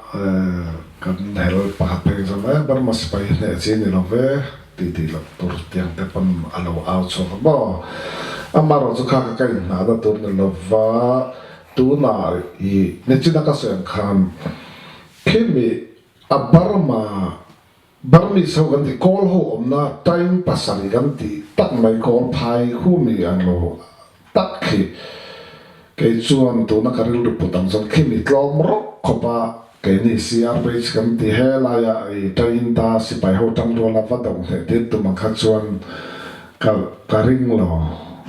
kan hel pakhat phei chuan e Burma sipai hi hneh chi a ni lo ve tih tih loh tur tiang te pawn a lo au chhuak a maw. Amaherawhchu chu kha ka ka inhnahna tur ni lo va, tunah i nichina ka sawi ang khan khimi a Burma Burmese ho kan tih Kawl ho awmna time pasarih kan tih tak mai Kawl phai khu mi ang lo tak khi kei chuan tuna ka rilru put ang chuan khi mi tlawm rawk khawp a keini CRPH kan ti he laia i tain ta sipai ho tang ruala va dawng hneh tir tum ang kha chuan ka ka ring lo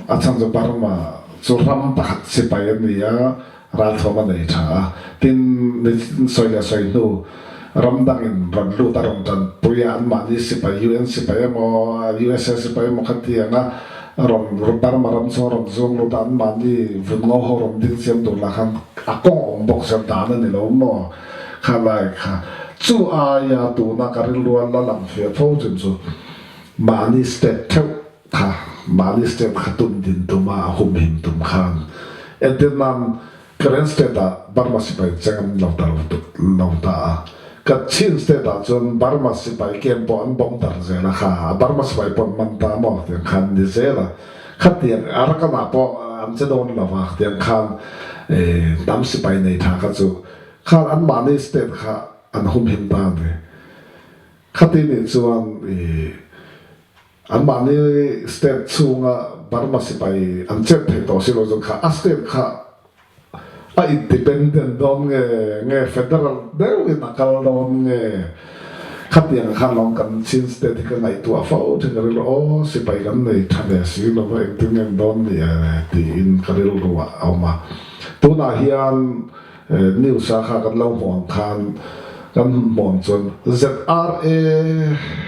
a chhan chu Burma chu ram pakhat sipai a ni a. Ralthuam a nei tha a, tin ni sawi leh sawi hnu ram dangin rawn lut a rawn tanpui a, anmahni sipai UN sipai emaw usa sipai emaw kha ti ang a, rawn Burma ram chhung a rawn zuang lut a, anmahni vun ngo ho rawn ding siam tur lah khan a kawng awm bawk siam dan a ni lo maw kha lai kha chu aia tuna ka rilru a la lang fiah fo chin chu mahni state theuh Kha mahni state kha tum din tum a, a humhim tum khan entir nan Karen state ah Burma sipai cheng an lo ta lo ta a, Kachin state ah chuan Burma sipai camp pawh an bomb darh zel a, kha Burma sipai pawh an man ta maw tiang khan ni zel a, khatiang Arakan ah pawh an che dawn lo a, tiang khan hnam sipai nei tha kha chu khan an mahni state kha an humhim ta a ni. Khati nih chuan i. Anmahni state chhunga Burma sipai an chet theih tawh si lo chuan kha a state kha a independent dawn nge nge federal deuhin a kal dawn nge khatiang khan lawng kan Chin state hi ka ngaihtuah fo thin ka rilru aw sipai kan nei tha ve si lo va engtin nge an dawn ni e tiin ka rilru ah a awm a tunah hian News a kha kan lo hmuh ang khan kan hmuh ang chuan ZRA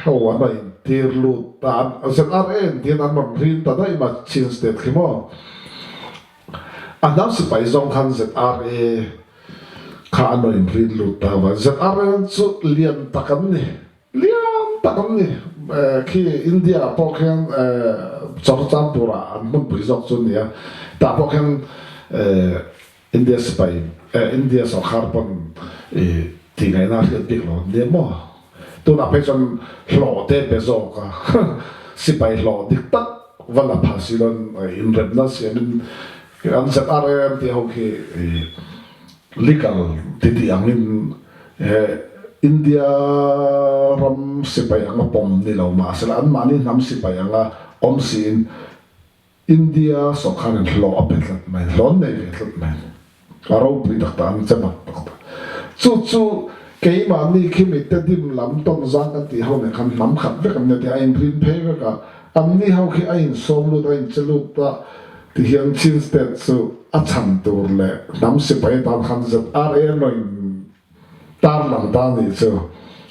ho an rawn intir lut ta a, ZRA in tiin an rawn rin ta daih ma Chin state khi maw. A hnam sipai zawng khan ZRA kha an rawn inrin lut ta va, ZRA chu lian tak an ni, lian tak an ni. Khi India ah pawh khian Chawrchampur ah an hmunpui zawk chu a ni a, tah pawh khian India sipai eh India sorkar pawn i tih ngaihna a hriat bik lo an nia maw? Tunah phei chuan hlawh te pe zawk a, sipai hlawh dik tak va la pha si loin inremna siamin an ZRA an tih ho khi i legal ti tih angin he India ram sipai anga pawm ni lo mahsela anmahni hnam sipai anga awm siin India sawrkharin hlawh a pe tlat mai, hlawh an nei ve tlat mai. A ropui tak tak, an che mak tak tak. Chu chu keimahni khi mite dim lam tawn zang kan tih ho nen khan hnam khat vek an ni tih a inrin phei vek a, anni ho khi a insawm lut, a inche lut a, tihian Chin State chu a chhan tur leh hnam sipai atan khan ZRA an rawn tarlang ta a nih chu.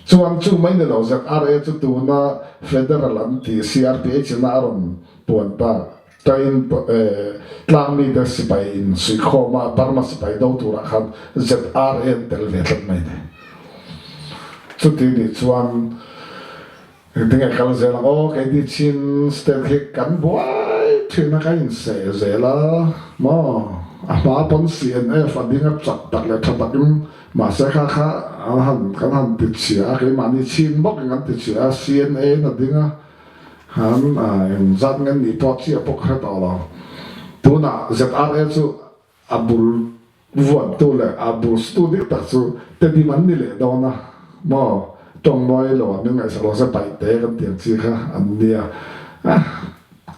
Chuan chu mai ni lo ZRA chu tuna Federal an tih CRPH ina a rawn puan ta tain tlang mite sipai in suihkhawm a Burma sipai do turah khan ZRA an tel ve tlat mai ni. Chuti nih chuan Engtinge kal zel ang aw, keini Chin state khi kan buai thin a, kan inseh zel a maw? A hma pawn CNF a ding a chak tak leh tha takin mahse kha kha an han kan han ti chhia a, keimahni Chin bawkin kan ti chhia a, CNA in a ding a, han engzat nge nih pawh chiah pawh ka hre tawh lo. Tunah ZRA chu A bul vuantu leh a bul sutu dik tak chu Tedim an ni leh dawn a maw? Tawng mawi lo an ngaihsak lo se paihte kan tih ang chi kha an nia.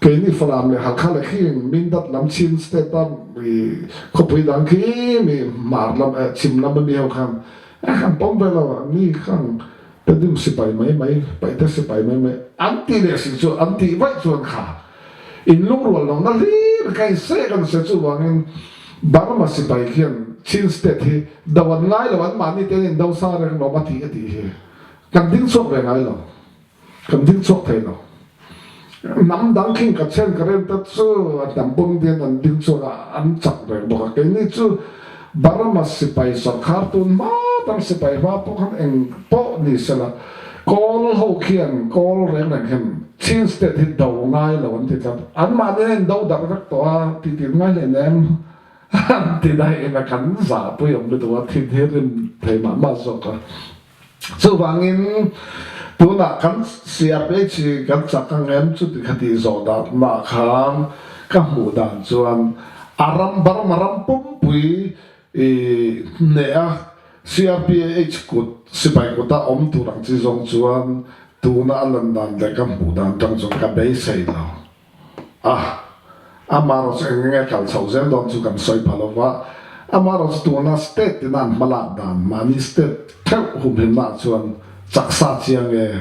Keini Falam leh Halkha leh khing Mindat lam Chin state a mi khawpui dang khi mi hmar lam eh chhim lam ami ho khan. A kan pawm ve lo a ni khang Tedim sipai mai mai, Paihte sipai mai mai an ti leh si chu an tih vaih chuan kha in lungrual lohna hlir ka in sek an se chuvangin Burma sipai khian Chin state hi do an ngai lo an mahni te an in do sa reng lawm a tih a tih hi kan ding chhuak ve ngai lo. Kan ding chhuak thei lo. Hnam dang khing ka chen ka rem ta chu a hnam pawm dian an ding chhuak a, an chak reng bawk a. Keini chu Burma sipai sorkar tun hma tang sipai hma pawh khan eng pawh ni sela Kawl ho khian Kawl reng reng hian Chin state hi do ngai lo an ti tlat. Anmahni a in do darh vek tawh a, ti tir ngai hlein em an ti daih in a kan zahpui awm lutuk a, thin hi rim thei mah mah zawk a. Chuvangin tunah kan CRPH hi kan chak ang em chuti kha tih zawh danah khan ka hmuh dan chuan a ram Burma ram pumpui i hneh a CRPH kut sipai kuta awm tur ang chi zawng chuan tuna a lan dan leh ka hmuh dan tang chuan ka beisei lo. A, amaherawh chu eng nge kal chhoh zel dawn chu kan sawi pha lo va, amaherawh chu tuna state tina an hmalak dan mahni state theuh humhimna ah chuan chak sa chiang e.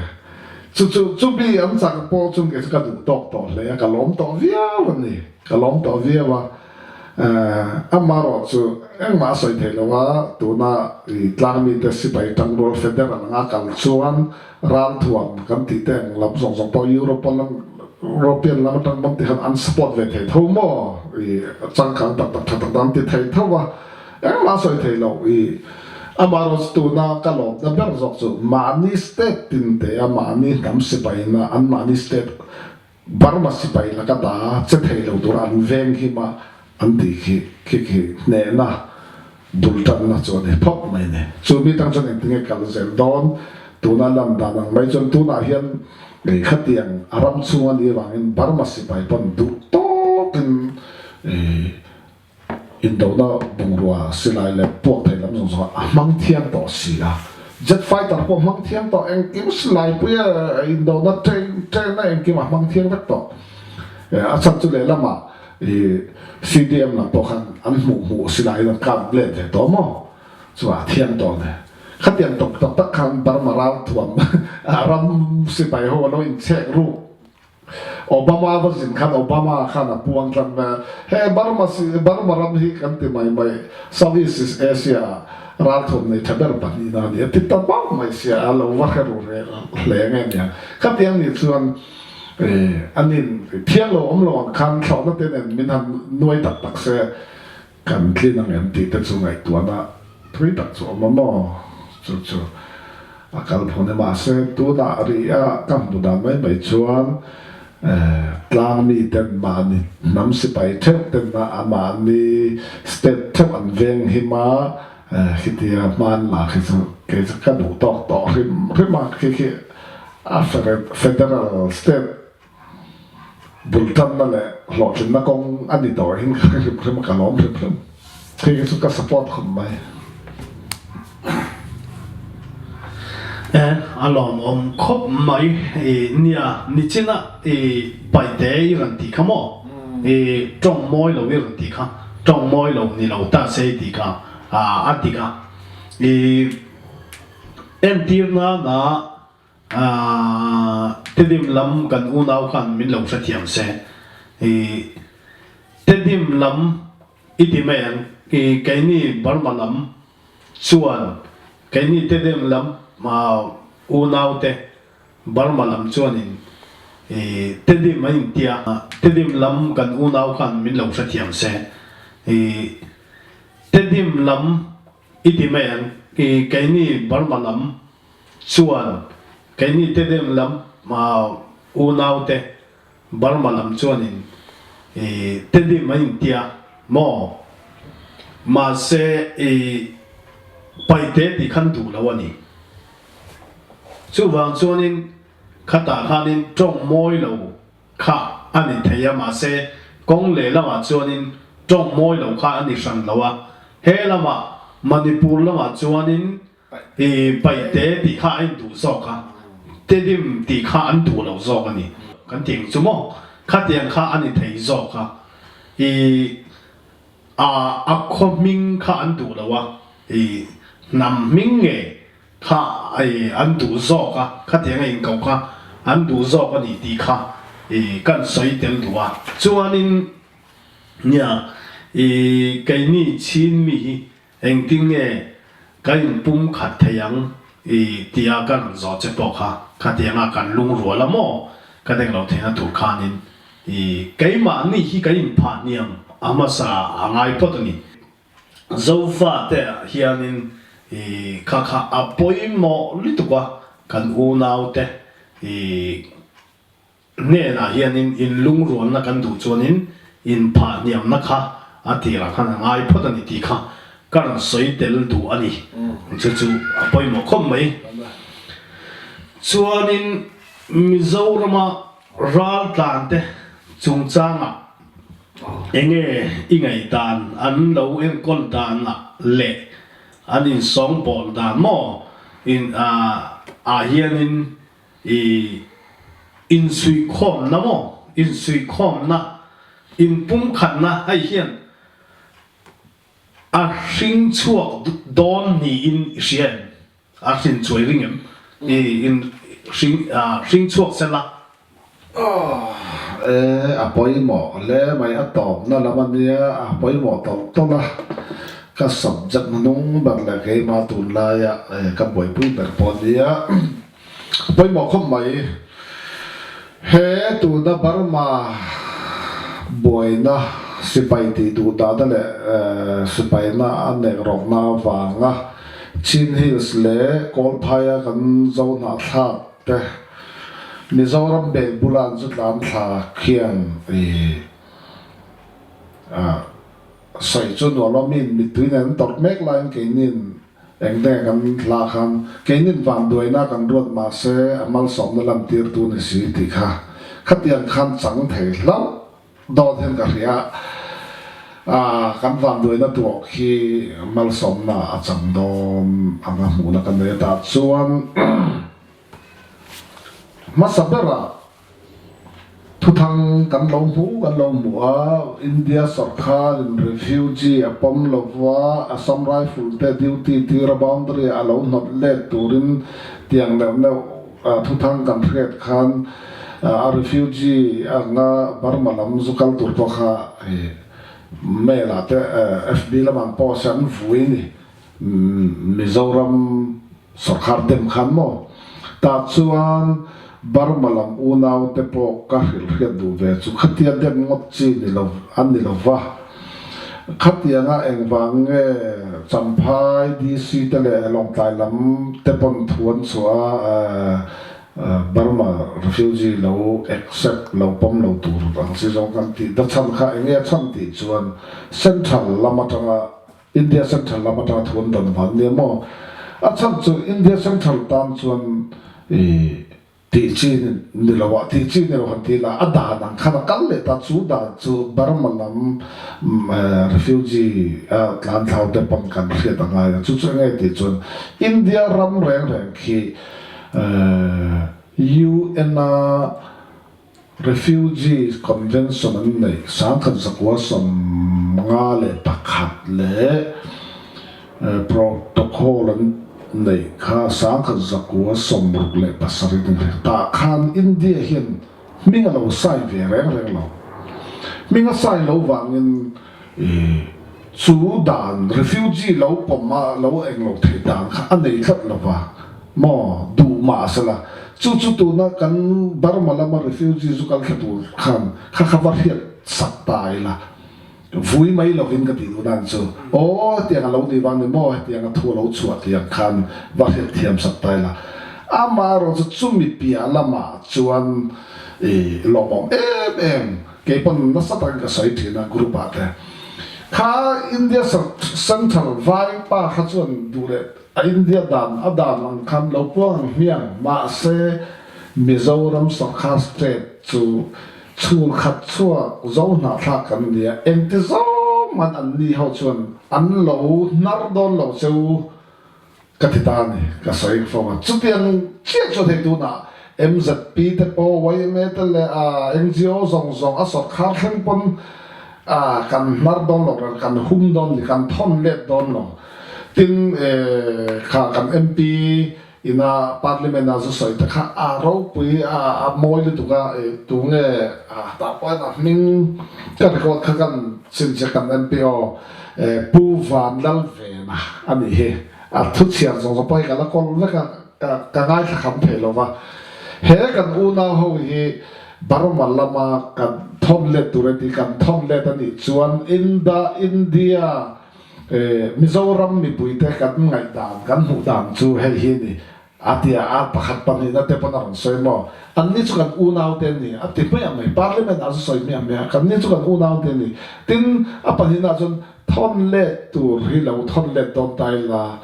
Chu chu chu mi an chak pawh chu kei chu ka duh tawk tawh hle a, ka lawm tawh viau a ni, ka lawm tawh viau a. Amaherawh chu engmah a sawi thei lo a, tuna i tlangmite sipai tangrual federal anga kal chuan Ralthuam kan tih te ang lam zawng zawng pawh Europe lam European lam atang pawn tikhan an support ve thei tho maw i changkang tak tak tha tak tak an ti thei tho a engmah a sawi thei lo i amaherawhchu tuna ka lawmna ber zawk chu mahni state tin te a mahni hnam sipai na an mahni state Burma sipai laka da che thei lo tura an veng him a an tih khi khi khi hnehna bul tanna chu a ni phawt mai ni. Chu mi tang chuan engtinge kal zel dawn tuna lan dan ang mai chuan tunah hian khatiang a ram chhung a nih avangin Burma sipai pawn duh tawkin Indona bungrua silai leh puak thei lam zawng zawng a hmang thiang tawh si a. Jet fighter pawh a hmang thiang tawh, engkim silai pui a indona train train a engkim a hmang thiang vek tawh. A chhan chu lehlamah i CDM lam pawh khan an hmuh hmuh silaiin an kap let ve tawh maw? Chu a thiang tawh a ni. Khatiang tawp tak tak khan Burma ralthuam ram sipai ho a lo inchhek ruk Obama va zin khan Obama khan a puang tlat mai a, he Burma si Burma ram hi kan ti mai mai South East Asia ah ralthuam nei tha ber pahnihna a ni a ti ta bauh mai sia a lo va hre ru hle hle nge nia. Khatiang nih chuan an in thiang lo awm lo ang khan thlawhna te nen min han nuai tak tak se Kan tlin ang em tih te chu ngaihtuahna thui tak chu awm a maw? Chu chu a kal phun e. Mahse, tunah rih a ka hmu dan mai mai chuan tlang mi ten mahni hnam sipai theuh ten a mahni state theuh an veng him a, khitia hman lak hi chu kei chu ka duh tawk tawh hrim hrim a, khi khi a federal state Bul tanna leh hlawhtlinna kawng a ni tawh hin ka hre hrim hrim a, ka lawm hrim hrim. Hei hi chu ka support khawp mai. E, a lawmawm khawp mai. I nia, nichinah i paite i rawn tih kha maw? I tawng mawi lo i rawn tih kha, tawng mawi lo ni lo ta se i tih kha a dik a. I entir nana Tedim lam kan unau khan min lo hrethiam se. I Tedim lam i ti mai ang, i keini Burma lam chuan keini Tedim lam unau te Burma lam chuanin i Tedim an intia. Tedim lam kan unau khan min lo hrethiam se. I Tedim lam i ti mai ang, i keini Burma lam Chuan keini te dem lam unau te Burma lam chuanin i Tedim an intia maw? Mahse i Paite tih khan duh lo a ni. Chuvang chuanin khatah khanin tawng mawi lo kha a ni thei a, mahse kawng lehlamah chuanin tawng mawi lo kha a ni hran lo a, he lamah Manipur lamah chuanin I paihte tih kha a induh zawk a, tedim tih kha an duh lo zawk a ni. Kan tih ang chu maw? Khatiang kha a ni thei zawk a, i a a khaw hming kha an duh lo a, i hnam hming nge kha i an duh zawk a, khatiang a inkoh kha an duh zawk a ni tih kha i kan sawi tel duh a. Chuanin nia i keini Chin mi hi Engtin nge kan inpum khat thei ang i tia ka rawn zawh che pawh kha khatianga kan lungrual a maw? Ka deng lo theihna tur khanin i keimahni hi kan inphah hniam a hmasa a ngai phawt a ni. Zofate ah hianin i kha kha a pawimawh lutuk a, kan unaute i Hnenah hianin inlungrualna kan duh chuanin inphah hniamna kha a tirah khan a ngai phawt a ni tih kha ka rawn sawi tel duh a ni. Chu chu a pawimawh khawp mai. Chuanin Mizorama raltlante chungchangah enge i ngaihdan an lo enkawl danah leh an insawngbawl dan maw in ah hianin I insuihkhawmna maw? Insuihkhawmna, inpumkhatna hei hian a hring chhuak dawn niin i hria em? A hrin chuai ring em? I in hring hring chhuak sela. E, a pawimawh hle mai, a tawpna lam a nia, a pawimawh tawlh tawlh a, ka subject hnung ber leh keimah tunlaia ka buaipui ber pawh a nia. Pawimawh khawp mai. He tuna Burma buaina sipai tih duh dahna leh sipaina a nek rawkna avanga Chin Hills leh Kawlphaia kan zo hnahthlak te Mizoram bel bula an zu tlan thla khian i sawi chu nuam a, miin mittui nen an tawrh mek laiin keiniin Eng nge kan hla khan keinin vanduaina kan ruat mahse a malsawmna lantirtu ni si tih kha khatiang khan chang thei hlauh dawn hian ka hria a, kan vanduaina tuah khi malsawmna a chang dawn anga hmuhna ka nei a tah chuan hmasa berah Thuthang kan lo hmu kan lo hmu a, India sawrkharin refugee a pawm lova Assam Rifle te duty tira boundary a lo hnawt let turin tiang neuh neuh thuthang kan hriat khan a refugee anga Burma lam zu kal tur pawh kha mail ah te FB lamah an post a an vui ni. Mizoram sawrkhar dem khan maw? Tah chuan Burma lam unau te pawh ka hrilh hriat duh ve chu khatia dem ngawt chi ni lo an ni lo va. Khatianga engvang nge Champhai DC te leh Lawngtlai lam te pawn thu an chhuah a Burma refugee lo accept lo pawm lo tur ang chi zawng kan tih da chhan kha enge a chhan tih chuan Central lam atanga India Central lam atanga thu an dawn vang nia maw? A chhan chu India Central tan chuan i tih chi ni lo ah tih chi ni lo han ti la a dan ang khan a kal leh ta chu dan chu Burma lam refugee a tlan thlau te pawn kan hriat a ngai a chu chu enge tih chuan India ram reng reng khi UN a Refugees Convention an neih 1951 leh Protocol an neih kha 1967 ni tah khan India hian hming a lo sign ve reng reng lo. Hming a sign lo vangin chu dan refugee lo pawm a lo eng lo theih dan kha a nei tlat lo va. Maw duh mah sela, chu chu tuna kan Burma lama refugee zu kal thla tur khan kha kha va hriat sak ta ila, vui mai lovin ka tih duh dan chu, aw hetiang a lo ni vang ni maw, hetiang a thu a lo chhuah tiang khan va hriat thiam sak ta ila. Amaherawh chu chumi piah lamah chuan i lawmawm em em, kei pawn nasa takin ka sawi thin a group ah te, kha India Central vai pa kha chuan duh leh A India dan a dan ang khan lo puang ang hmiang, mahse Mizoram sawrkhar state chu chhur khat chhuak zo hnahthlak kan nia, engti zawng man an ni ho chuan an lo hnar dawn lo che u ka ti ta a ni, ka sawi fo a. Chutiang chiah chuan hei tunah MZP te pawh yma te leh NGO zawng zawng a sawrkhar thleng pawn kan hnar dawn lo, kan hum dawn ni, kan thawn let dawn lo. Tin, kha kan MP ina Parliament a zu sawi te kha a ropui a, a mawi lutuk a, tunge tah pawhin a hming ka record kha kan chhinchhiah kan MP aw Pu Vanlalvena a nih hi. A thu chhiar zawng zawng pawh hi ka la kawl vek a, ka ngaithla kham thei lo va. He kan unau ho hi Burma lama kan thawn let tur a ti, kan thawn let a nih chuan Inda, India, Mizoram mipuite kan ngaihdan, kan hmuh dan chu hei hi a ni. A ti a, a pakhat pahnihna te pawn a rawn sawi maw? Anni chu kan unaute an ni, a ti hmiah mai. Parliament ah chu sawi hmiah hmiah a, kanni chu kan unaute an ni. Tin, a pahnihna ah chuan thawn let tur hi lo thawn let dawn ta ila,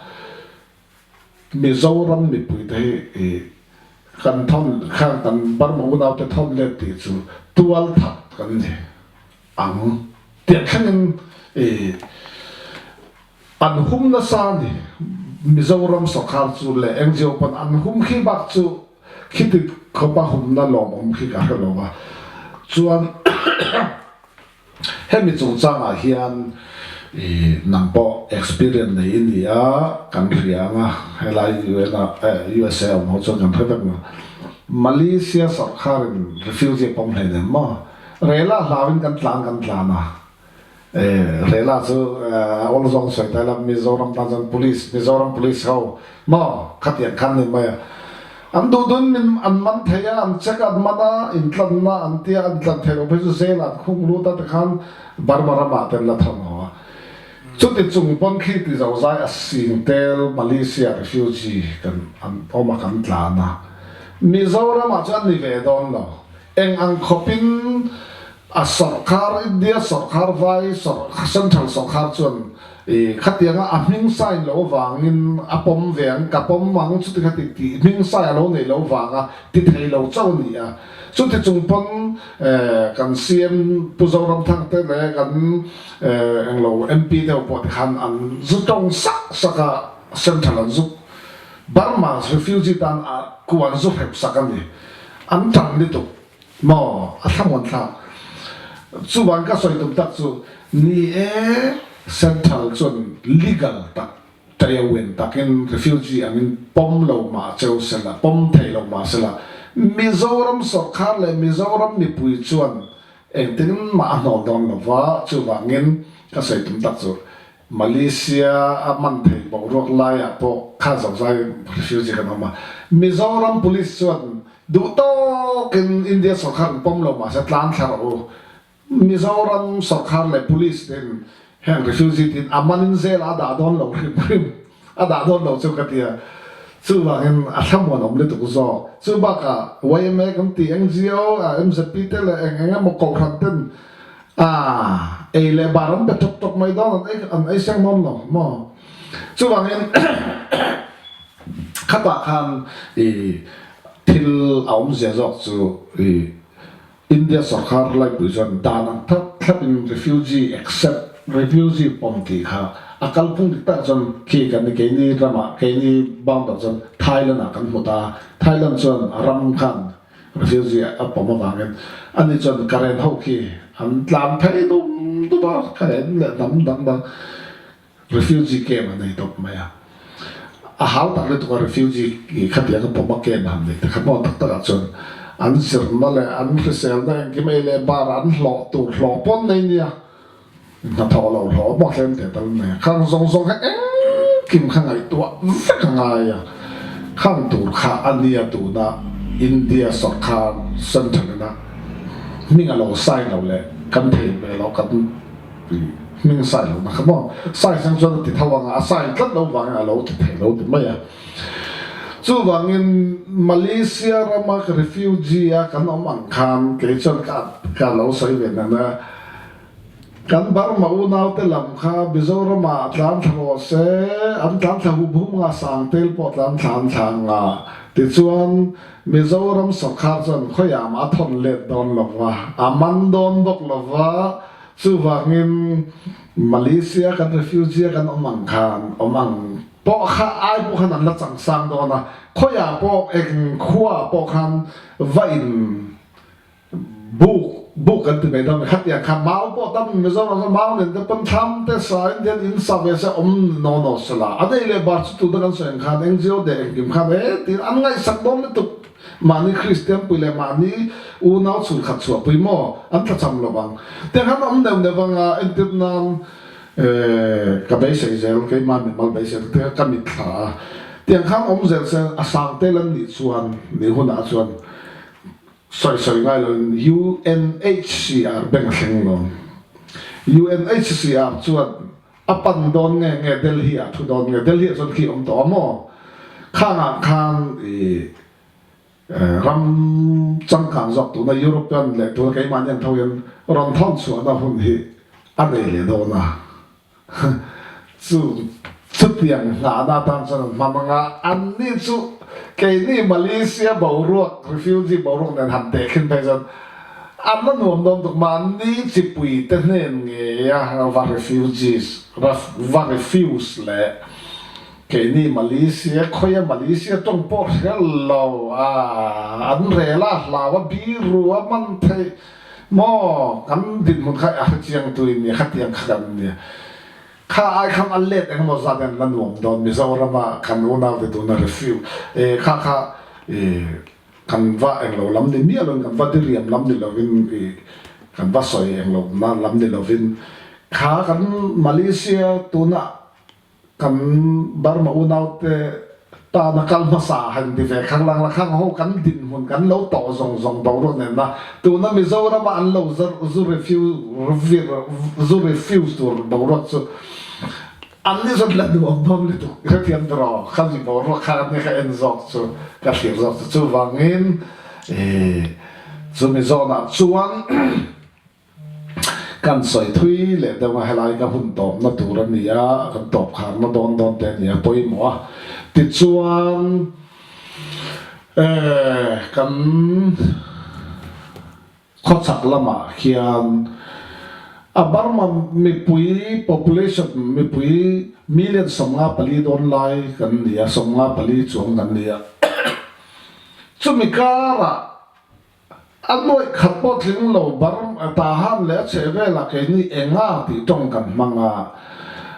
Mizoram mipuite hi kan thawn, khang kan Burma unaute thawn let tih chu tual that kan ni. Ang tiang thlengin i an hum nasa a ni. Mizoram sawrkar chu leh NGO pawn an hum khi bak chu khiti khawpa humna lawmawm khi ka hre lo a. Chuan hemi chungchangah hian i nang pawh experience nei i ni a, kan hria ang a, helai UN ah USA awm ho chuan kan hre vek lo. Malaysia sawrkarin refugee a pawm hleinem maw? Rela hlauin kan tlan kan tlan a, e Rela chu awl zawng sawi ta ila Mizoram tan chuan Police, Mizoram Police ho maw khatiang khan ni mai a, an duh dun min an man thei a, an check an man a, intlanna an tia an tlan thei lo phei chu jail ah an khung lut a tikhan Burma ramah te an la thawn ho a. Chuti chung pawn khi ti zozai a sing tel Malaysia refugee kan an awm a kan tlan a, Mizoram ah chuan ni ve dawn lo. Eng ang khawpin a sawrkar, India sawrkar vai central sawrkar chuan i khatianga a hming sign loh avangin a pawm ve ang, ka pawm ang chuti khati tih hming sign a lo neih loh vanga ti thei lo chauh a ni a. Chuti chung pawn kan CM Pu Zoramthang te leh kan englo MP te ho pawh tikhan an zu tawng sak sak a, central an zu Burma refugee tan a ku an zu hrep sak a ni. An tang lutuk maw a thlamuan thlak. Chuvang ka sawi tum tak chu ni e central chuan legal tak taiawin takin refugee angin pawm lo mah cheu sela pawm thei lo mah sela Mizoram sawrkhar leh Mizoram mipui chuan engtin mah a hnawl dawn lova chuvangin ka sawi tum tak chu Malaysia a man thei boruak laiah pawh kha zozai refugee kan awm a. Mizoram Police chuan duh tawkin India sawrkar an pawm lo mahse tlan thla rawh u. Mizoram sawrkar leh Police ten heng refugee tin a manin zel a dah dawn lo hrim hrim a dah dawn lo chu ka ti a. Chuvangin a thlamuan awm lutuk zawk. Chu bakah yma kan tih NGO, MZP te leh eng eng emaw kohhran ten A, ei leh bar an pe tawk tawk mai dawn an ei an ei seng dawn lo maw? Chuvangin khatah khan i thil a awmzia zawk chu i India sawrkar laipui chuan dan ang thlap thlapin refugee accept refugee pawm tih kha a kalphung dik tak chuan khi kan ni keini ramah keini bound ah chuan Thailand ah kan hmu ta a, Thailand chuan a ram khan Refugee a pawm avangin ani chuan Karen ho khi an tlan phei dum dum a, Karen leh hnam dang dang refugee camp a nei tawp mai a. A hau tak lutuk a refugee khatiang a pawm a camp han nei te kha maw tak takah chuan an zirna leh an hriselna engkim ei leh bar an hlawh tur hlawh pawn nei nia. Hnathawh lo hlawh maw tlem teh tal mai a, khang zawng zawng kha engkim kha ngaihtuah vek a ngai a, khang tur kha a nia tuna India sawrkar central ina hming a lo sign lo leh kan thei ve lo kan hming sign lo na kha maw sign sang chuan a ti tho ang a, a sign tlat lo vangin a lo ti thei lo ti mai a. Chuvangin Malaysia rama refugee a kan awm ang khan kei chuan ka ka lo sawi ve nana. Kan Burma unaute lam kha Mizoramah a tlan thla rawh se, an tlan thla hum hum nga, Sangtel pawh tlan thla an thla nga. Tichuan, Mizoram sawrkar chuan khawiah mah a thawn let dawn lo va, a man dawn bawk lo va, chuvangin Malaysia kan refugee a kan awm ang khan awm ang pawh kha ai pawh khan an la changsang dawn a, khawiah pawh eng khuaah pawh khan va in buk. Buk kan ti mai dawn khatiang kha mau pawh tam Mizoram chuan mau nen te pawn thlam te sa in hian in sa ve se awm naw naw se la. A nei leh bar chu tuna kan sawi ang khan NGO deh engkim khan e tiin an ngaihsak dawn lutuk. Mahni Kristian pui leh mahni unau chhungkhat chhuah pui maw an tlacham lo vang. Tiang khan awm neuh neuh anga entir nan ka beisei zel keimah mimal beisei te ka mitthla a. Tiang khan awm zel se a sang tel an nih chuan nih hunah chuan Sawi sawi ngai loin UNHCR bank a thleng lo. UNHCR chuan a pan dawn nge nge Delhi ah thu dawn nge Delhi ah chuan khi awm tawh a maw? Khangah khan i ram changkang zawk tuna European leh tuna keimahni ang tho hian rawn thawn chhuahna hun hi a nei leh dawn a. Chu chutiang hnahna atan chuan an hman ang a, anni chu keini Malaysia boruak, refugee boruak nen han tehkhin phei chuan an la nuam dawn tuk mahni chipui te hnen ngeia va refugees, va refuse leh keini Malaysia, khawia Malaysia tawng pawh hre lo a, an rel a, hlau a, biru a man theih. Maw kan dinhmun kha a hrechiang tu in nia khatiang kha kan nia. Kha ai khan a let engemaw zat in la nuam dawn Mizoram ah kan unau te tuna refuge e kha kha e kan va englo lam ni miah loin kan va diriam lam ni lovin e kan va sawi englo na lam ni lovin kha kan Malaysia tuna Kan Burma unaute tana kal hmasa han ti ve khang lang la khang ho kan dinhmun kan lo tawh zawng zawng boruak nena tuna Mizorama an lo zu refuse zu refuse tur boruak chu an ni zawt la nuam dawn lutuk hrethiam tiraw khami boruak kha an ni kha en zawk chu ka thlir zawk chu chuvangin chumi zawnah chuan Kan sawi thui leh deuh a, helai ka hun tawpna tur a ni a, kan tawp kharna dawn dawn te a ni a, pawimawh a. Tichuan kan khawchhak lamah khian a Burma mipui population mipui million 54 dawn lai kan ni a, 54 chuang kan ni a. Chumi karah A nuaih khat pawh tling lo bar Tahan leh a chheh velah keini enga tih tawng kan hmang a,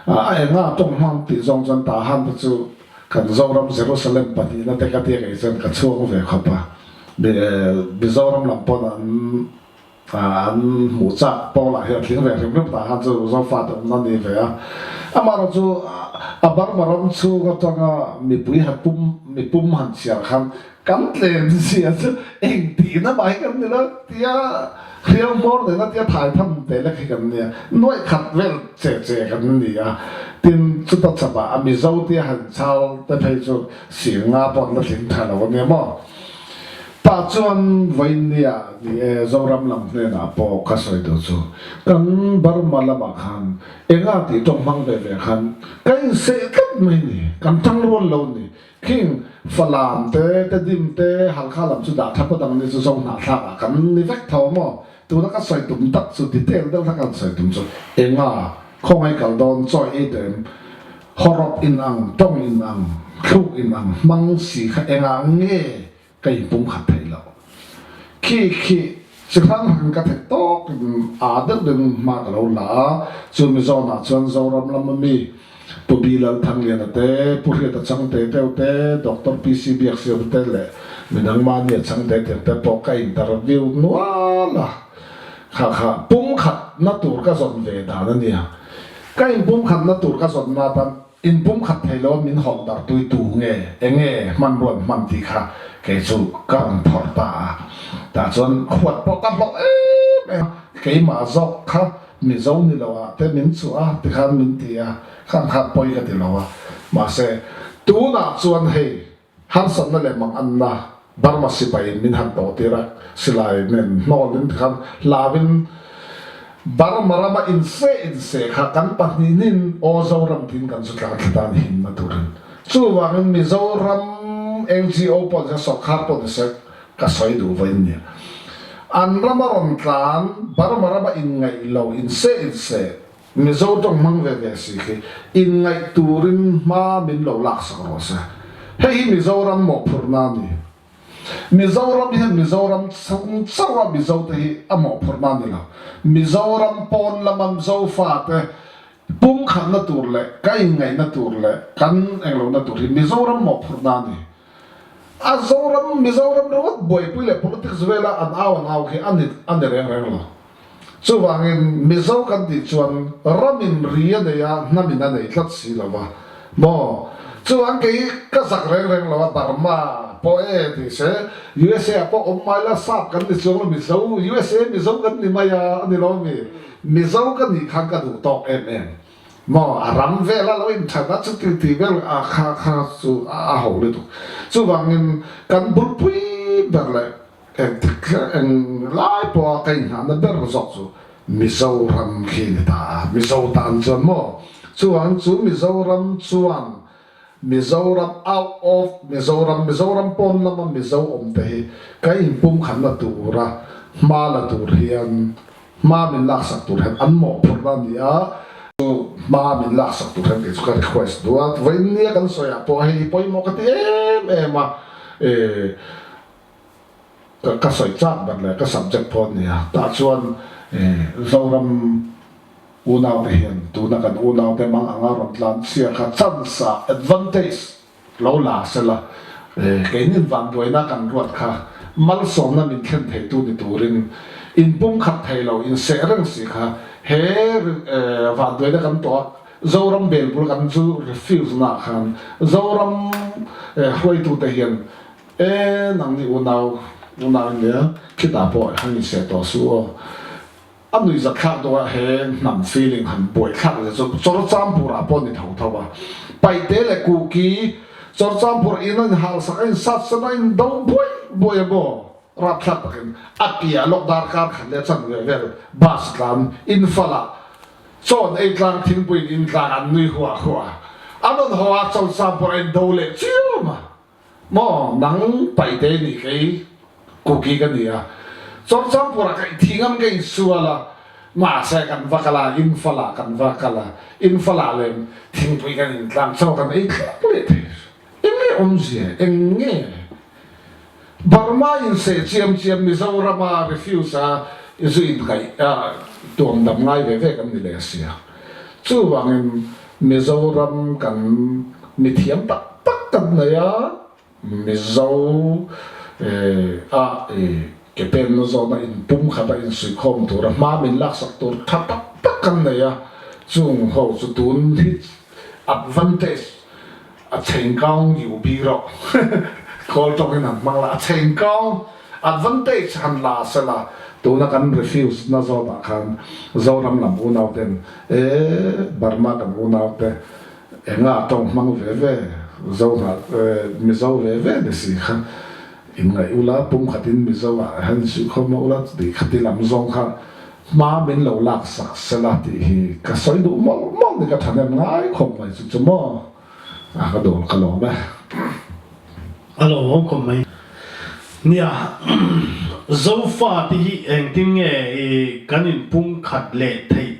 a enga tawng hmang tih zawng chuan Tahan te chu kan Zoram Jerusalem pahnihna te ka tia kei chuan ka chhuang ve khawp a, Mizoram lam pawn an an hmuh chak pawh lah hi a tling ve hrim hrim Tahan chu Zofate awmna a ni ve a, amaherawh chu a Burma ram chhung atanga mipui han pum mipum han chhiar khan Kan tlem zia chu eng tihna mai kan ni lo tia hriau hmawr nena tia thai tham te lek hi kan nia, nuaih khat vel che che kan ni a, tin chuta chapah a Mizo tia han chal te phei chu sir nga pawh an la tling tha lo a nia maw. Tah chuan vawiin-nia ni e Zoram lam hnenah pawh ka sawi duh chu kan Burma lamah khan enga tih tawng hmang ve ve khan ka inseh tlat mai ni, kan tangrual lo ni. Khing Falam te, Tedim te, Halkha lam chu dah thap a dang ni chu zo hnahthlak ah kan ni vek tho maw? Tuna ka sawi tum tak chu detail deuh hlak an sawi tum chu enga khawngaih kal dawn chawi ei tawh em? Hawrawp in ang, tawng in ang, thluk in ang hmang si kha engah nge ka inpum khat theih loh. Khi khi chi hrang hrang ka theih tawk in aa deuh deuh in hma ka lo la a, chu mi zawnah chuan Zoram lama mi Pu Bi Lalthangliana te, Pu Hriata Changte deuh te, Doctor PC Biaksiam te leh midang mahni a changte tir te pawh ka interview nual a, kha kha pumkhat na tur ka zawn ve dan a nia. Ka inpumkhat na tur ka zawn na atan Inpumkhat thei lo min hawlh darh tui tu nge enge hmanruan hman tih kha kei chu ka rawn phawrh ta a, tah chuan huat pawh ka hlawh em em a, keimah zawk kha Mizo ni lo ah te min chuh a tikhan min ti a, khan kha pawi ka ti lo a, mahse tunah chuan hei Harsatna leh manganna Burma sipai in min han tawh tir a, silai nen hnawl in tikhan hlauin Burma rama inseh inseh kha kan pahnihnin aw Zoram tiin kan chu tlan thla ta ni himna turin. Chuvangin Mizoram NGO pawh nise sawrkar pawh nise ka sawi duh vawiin nia. An rama rawn tlan Burma rama inngaih lo inseh inseh Mizo tawng hmang ve ve si khi inngaih turin hma min lo laksak rawh se. Hei hi Mizoram mawhphurhna a ni. Mizoram hian Mizoram chhung chauh a Mizo te hi a mawhphurhna a ni lo. Mizoram pawn lama Mizofate pumkhatna tur leh ka inngaihna tur leh kan englohna tur hi Mizoram mawhphurhna a ni. A Zoram, Mizoram ringawt buaipui leh politics vela an au an au khi a ni a ni reng reng lo. Chuvangin Mizo kan tih chuan ramin ri a nei a, hnamin a nei tlat si lo va maw? Chuvang kei ka zak reng reng lo a, Burma pawh e ti se, USA ah pawh awm mai la, sap kan ni chuang lo, Mizo, USA Mizo kan ni mai a, a ni lo mi? Mizo ka nih khan ka duh tawk em em maw? A ram vela lo inthat a, chuti tih vel a kha kha chu a ho lutuk. Chuvangin kan bulpui ber leh Engtik eng lai pawha ka inhnahna ber zawk chu Mizoram khi ni ta a, Mizo tan chuan maw? Chuan chu Mizoram chuan Mizoram out of Mizoram, Mizoram pawn lama Mizo awm te hi ka inpumkhatna tura hma la tur hian hma min laksak tur hian an mawhphurhna a ni a, chu hma min laksak tur hian kei chu ka request duh a, vawiin nia kan sawiah pawh hei hi pawimawh ka ti em em a, eh. Ka sawi chak ber leh ka subject pawh a nia. Tah chuan Zoram unaute hian tuna kan unaute mang anga rawn tlan chhia kha chance ah advantage lo la sela, keinin vanduaina kan ruat kha malsawmna min thlen theitu ni turin inpumkhat thei lo inseh reng si kha he vanduaina kan tawh a, Zoram belbul kan zu refuse naah khan Zoram hruaitute hian E nang ni unau unau in nia khitah pawh han in seh tawh suh aw. A nuih zat thlak deuh a he hnam feeling han buai thlak leh chu Chawrchampur ah pawh ni tho tho a. Paihte leh Kuki Chawrchampur in a in hal sak a in sat sen a in do buai buai a maw rapthlak takin a piah lawk darkar khat leh chan ve vel bus tlan in fal ah chawn ei tlang thingpui in in tlang an nui huah huah a. An rawn haw a Chawrchampur a in do leh chiam a. Maw nang paihte nih kei Kuki ka ni a, Chawrchampur ah ka i thi ngam ka in sual a, mahse kan va kal a, Imphal ah kan va kal a, Imphal ah lem thingpui kan in tlang chaw kan ei thlak leh thei. Eng nge awmzia? Eng nge? Burma in seh chiam chiam Mizoram a refuse a zu in ngaih a tuam dam ngai ve ve kan ni leh sia. Chuvangin Mizoram kan mithiam tak tak kan nei a, Mizo ah ke penna zawna inpum khat a insuihkhawm tura hma min laksak tur tha tak tak kan nei a, chung ho chu tun hi advantage a chhengkang yu bi rawh kawl tawngin han hmang la, a chhengkang advantage han la sela tuna kan refuse na zawnah khan Zoram lam unauten e Burma kan unaute Enga tawng hmang ve ve, Zo hna Mizo ve ve ni si kha in ngaih ula, pumkhatin Mizo ah han insuih khawm a ula tih kha ti lam zawng kha hma min lo lak sak sela tih hi ka sawi duh mawlh mawlh ni ka thahnem ngai khawp mai chu chu maw a ka dawl ka lawm e. A lawmawm khawp mai. Nia, Zofa te hi engtin nge i kan inpumkhat leh theih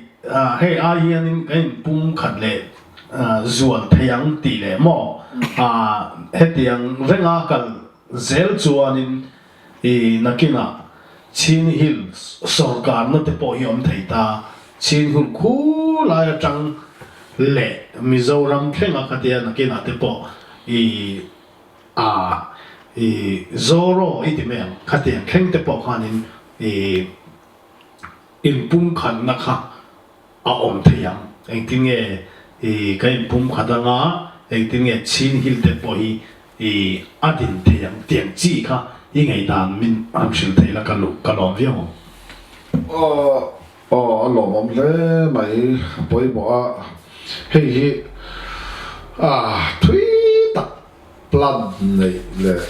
Hei ai hianin kan inpumkhat leh zual thei ang tih leh maw? Hetiang renga kal zel chuanin i nakinah Chin Hills sawrkarna te pawh hi awm thei ta. Chin Hill khu lai atang leh Mizoram thlenga khatia nakinah te pawh i a i Zoro i ti mai ang khatiang thleng te pawh khanin i Inpumkhatna kha a awm thei ang. Engtin nge i kan inpumkhat anga, engtin nge Chin Hill te pawh hi i a din thei ang tiang chi kha i ngaihdan min han hrilh thei la ka luh ka lawm viau ang. Aw aw a lawmawm hle mai a pawimawh a hei hi a thui tak Plan neih leh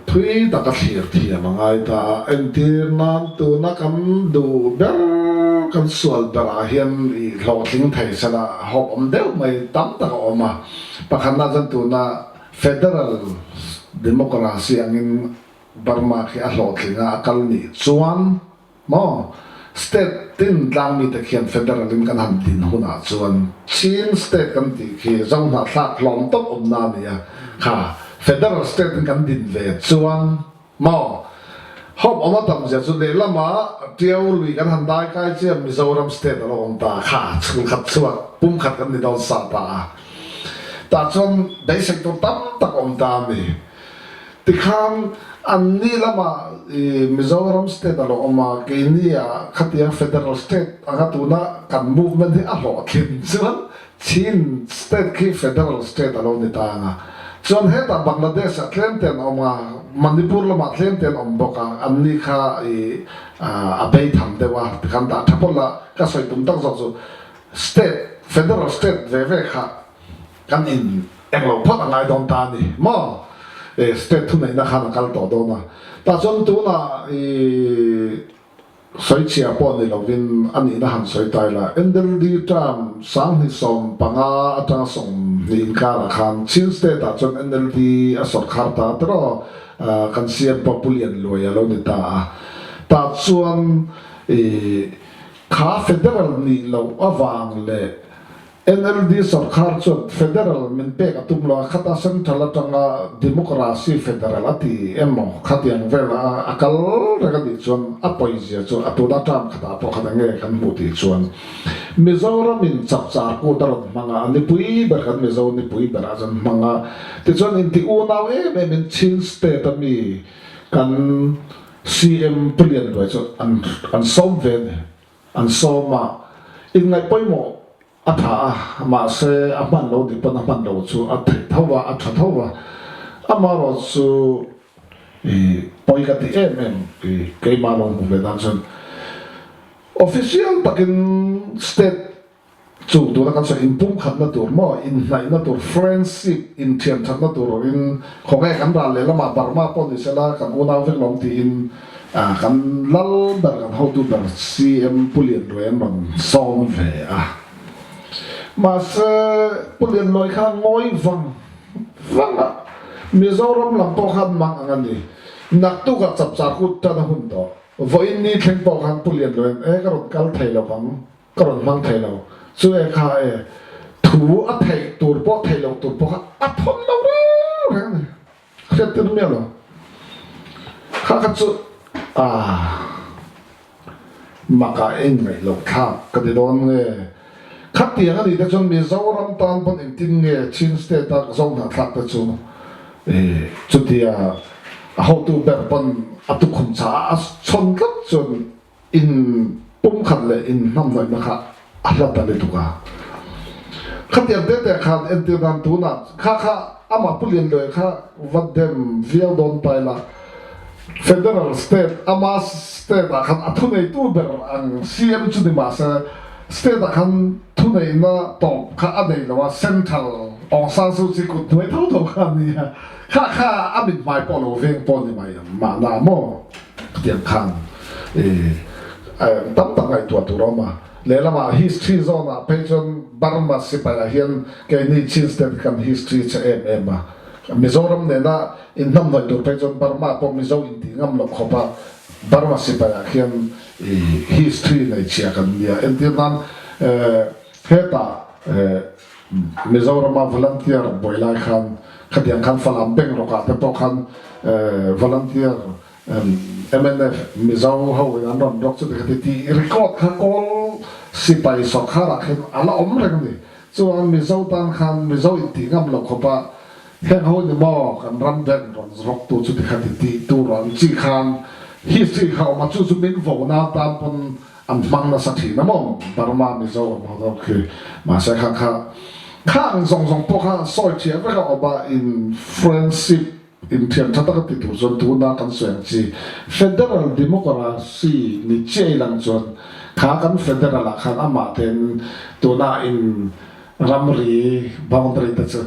thui taka thlir thiam a ngai ta a, entir nan tuna kan duh ber kan sual berah hian i hlawhtling thei sela hawp awm deuh mai tam tak a awm a. Pakhatna chuan tuna Federal Democracy angin Burma khi a hlawhtling a, a kal nih chuan Maw? State tin tlangmite khian Federal in kan han din hunah chuan Chin State kan tih khi Zohnahthlak hlawm tawp awmna a ni a, kha Federal State in kan din ve chuan. Maw? Hope awm a tam zia chu lehlamah Tiau lui kan han dai kai chiah Mizoram state a lo awm ta kha chhungkhat chhuak pumkhat kan ni dawn sa ta a. Tah chuan beisei tur tam tak awm ta a ni. Tikhan anni lamah i Mizoram state a lo awm a, keini ah khatiang federal state anga tuna kan movement hi a hlawhtlin chuan Chin state khi federal state a lo ni ta ang a. Chuan hetah Bangladesh ah tlem te an awm a, Manipur lamah tlem te an awm bawk a, anni kha i a bei tham deuh a, tikhan dah tha pawlh a, ka sawi tum tak zawk chu state, federal state ve ve kha kan in englo phawt a ngai dawn ta a ni maw? E state thuneihna khan a kal tawh dawn a, tah chuan tunah i Sawichhia pawh ni lovin a nihna han sawi ta ila, NLD term 2015 atanga 20 inkarah khan Chin State ah chuan NLD a sawrkhar ta teraw kan CM pawh Pu Lian Luai a lo ni ta a. Tah chuan i kha federal nih loh avang leh NLD sawrkhar chuan federal min pek a tum lo a, khata central atanga democracy federal a ti emaw khatiang vela a kal reng a nih chuan a pawizia chu a tuna term khatah pawh khat enge kan hmuh tih chuan Mizoram in chapchar kut a rawn hmang a, a nipui ber kan Mizo nipui ber a rawn hmang a, tichuan inti unau em em in Chin state a mi kan CM Pu Lianluai chu an sawm ve a ni. An sawm a, inngaih pawimawh a tha a, mahse a hman lo dik pawn a hman lo chu a theih tho va, a tha tho va. Amaherawh chu i pawi ka ti em em i keimah lo hmu ve dan chuan official takin state Chu tuna kan sawi inpumkhatna tur maw, inhnaihna tur, friendship, inthianthatna turin khawnge kan ral leh lamah Burma pawh ni sela kan unau vek lawm tiin kan lal ber, kan hotu ber CM Pu Lianluai an rawn sawm ve a. Mahse Pu Lianluai kha ngawi vang vang a, Mizoram lam pawh khan mang ang a ni. Naktukah chapchar kut tan a hun tawh. Vawiin ni thleng pawh khan Pu Lianluai'n e ka rawn kal thei lovang. Ka rawn hmang thei lo. Chu e kha e, thu a theih tur pawh theih loh tur pawh kha a thawn lo reng reng a ni. Hriat tir miah lo. Kha kha chu ah makah en ngaih loh thlak ka ti dawn nge. Khatiang a nih te chuan Mizoram tan pawn engtin nge Chin state a Zohnahthlak te chu e chutia a hotu ber pawn a tukhum chah a a chhawn tlat chuan In pumkhat leh in hnamhnawihna kha a hlat a lutuk a. Khatiang te te khan entir dan tunah kha kha amah Pu Lianluai kha va dem viau dawn ta ila, Federal state ama state ah khan a thuneitu ber ang CM chu ni mahse state ah khan thuneihna tawp kha a nei lo a, Central Aung San Suu Kyi kut hnuai tho tho kha a ni a, kha kha a mithmai pawh lo veng pawh ni mai ang mahna maw? Tiang khan tam tak ngaihtuah tur a awm a. Lehlamah history zawnah phei chuan Burma sipai ah hian keini Chin state kan history che em em a. Mizoram nena inhnamhnawih tur phei chuan Burma pawh Mizo intih ngam loh khawp a Burma sipai ah khian history nei chhia kan nia. Entir nan hetah Mizorama volunteer buai lai khan khatiang khan Falam bank rawkah te pawh khan volunteer Mnf Mizo ho in an rawn rawk chu ti tih record kha kawl sipai sawrkhar ah khin a la awm reng a ni. Chuan Mizo tan khan Mizo in tih ngam lo khawp a heng ho ni maw kan ram bank rawn rawk tu chu ti kha ti tih tur ang chi khan history kha awm a chu chu min vo nan tan pawn an hmang nasa thin a maw Burma Mizo awm ho deuh khi mahse kha kha khang zawng zawng pawh kha sawi thiah vek a awm a in friendship Inthiam tha taka ti tur chuan tuna kan sawi ang chi Federal Democracy ni chiah ilang chuan kha kan Federal ah khan amah ten tuna in ramri boundary te chu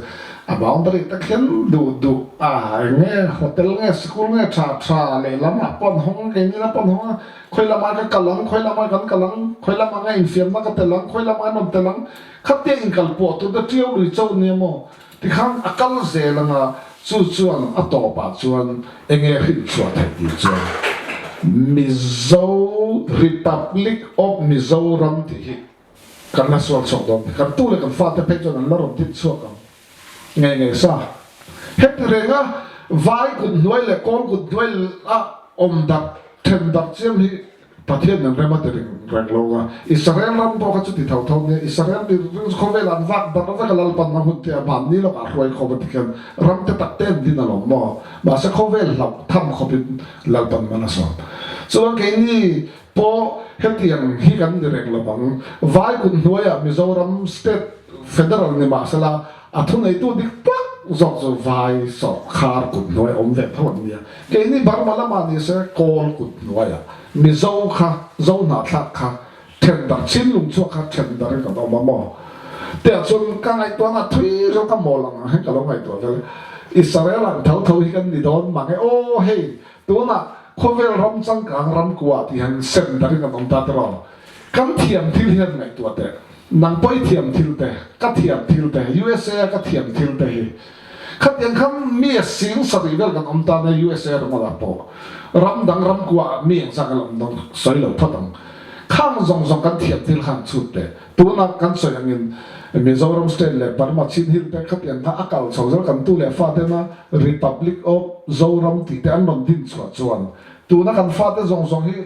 a boundary te khian duh duh a eng nge hotel nge sikul nge tha tha lehlam ah pawh an hawng a keini lam pawh an hawng a khawi lamah ka kal ang khawi lamah kan kal ang khawi lamah nge infiamna ka tel ang khawi lamah an rawn tel ang khatia inkal pawh tur te tiau lui cho nia maw Tikhan a kal zel anga chu chuan a tawpah chuan enge hrinchhuah theih tih chuan Mizo Republic of Mizoram tih hi kan la sual chhuak dawn. Kan tu leh kan fate phei chuan an la rawn din chhuak ang ngei ngei sa. Heti renga vai kut hnuai leh kawl kut hnuai a awm darh then darh chiam hi Pathian nen rem a ti ring reng lo a. Israel ram pawh kha chuti tho tho nia, Israel mi ring chu khawvel an vak darh vek a Lalpan a hun te a hmanni lawkah hruai khawp a ti khian ram te tak te an din alawm maw? Mahse khawvel hlauh tham khawpin Lalpan man a sawm. Chuan keini pawh hetiang hi kan ni reng lo vang. Vai kut hnuaiah Mizoram state federal ni mahsela a thuneitu dik tak zawk chu vai sawrkhar kut hnuai awm ve tho an nia. Keini Burma lamah ni se Kawl kut hnuaiah Mizo kha Zo hnahthlak kha then darh Chinlung chhuak kha then darhin kan awm a maw? Tiah chuan ka ngaihtuahna thui zawk ka mawl ang ang hian ka lo ngaihtuah vel. Israel ang tho tho hi kan ni dawn mang e aw hei tunah khawvel ram changkang ram kuah tih hian sem darhin kan awm ta tiraw? Kan thiam thil hian ngaihtuah teh. Nang pawh i thiam thil te, ka thiam thil te, USA a ka thiam thil te hi khatiang khan mi a sing sarih vel kan awm tan a USA ringawt ah pawh ram dang ram kua ah mi engzah kan awm dawn sawi lo phawt ang. Khang zawng zawng kan thiam thil khan chhut teh. Tuna kan sawi angin Mizoram state leh Burma Chin Hill te khatiang kha a kal chho zel kan tu leh fa tena Republic of Zoram tih te an rawn din chhuah chuan tuna kan fate zawng zawng hi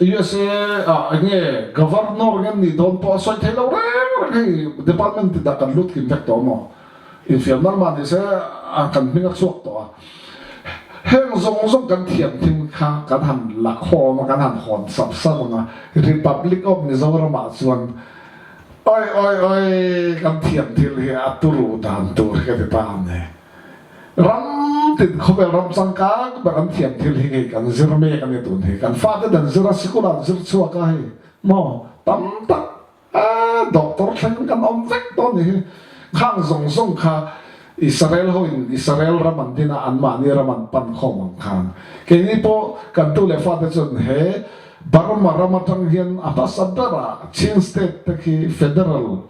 USA ah enge Governor nge nih dawn pawh a sawi thei lo reng reng hei department ti dah kan lut kim vek tawh maw? Infiam nan mah ni se a kan hming a chhuak tawh a. Heng zawng zawng kan thiam thil kha kan han la khawm a kan han hawn sap sap ang a Republic of Mizoram ah chuan oi oi oi kan thiam thil hi a turu dan tur hi ka ti ta a ni. Ram tin khawvel ram changkang ber an thiam thil hi ngei kan zir mek a ni tun hi. Kan fate dan zir a sikul an zir chhuak a hei maw tam tak a doctor thleng kan awm vek dawn ni hi. Khang zawng zawng kha Israel ho in Israel ram an din a anmahni ram an pan khawm ang khan keini pawh kan tu leh fate chuan he Burma ram atang hian a hmasa berah Chin state te khi federal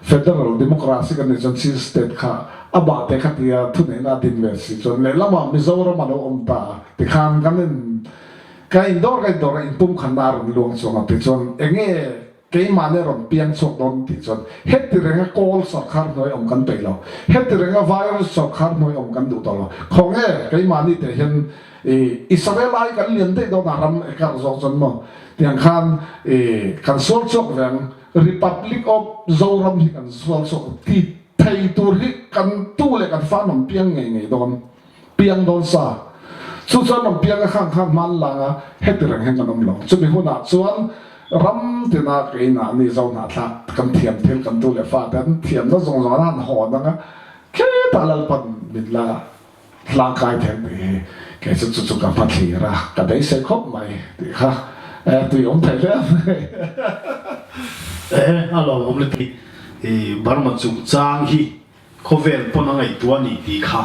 Federal Democracy kan nih chuan Chin State kha a bah te kha tia thuneihna a din ve si chuan lehlamah Mizoram a lo awm ta a tikhan kan in ka indawr ka indawr a inpumkhanna a rawn luang chuang a tichuan enge keimahni a rawn piang chhuak dawn tih chuan heti renga Kawl sawrkhar hnuai awm kan peih lo heti renga Vai sawrkhar hnuai awm kan duh tawh lo khawnge keimahni teh hian i Israel ai kan lian daih dawn a ram ekar zawk chuan maw tiang khan i kan sual chhuak ve ang Republic of Zoram hi kan sual chhuak ti thei tur hi kan tu leh kan fa rawn piang ngei ngei dawn, piang dawn sa. Chu chuan rawn piang a khang khan hman lang a, heti reng hian kan awm lo. Chumi hunah chuan ram tina keinah ni Zo hnahthlak kan thiam thil kan tu leh fa te an thiamna zawng zawng an han hawn ang a, khetah Lalpan min la Hlangkai then tih hi kei chu chu chu ka hma thlir a, ka beisei khawp mai tih kha e tui awm thei hle mai. E a lawmawm le tih i Burma chungchang hi khawvel pawn a ngaihtuah a ni tih kha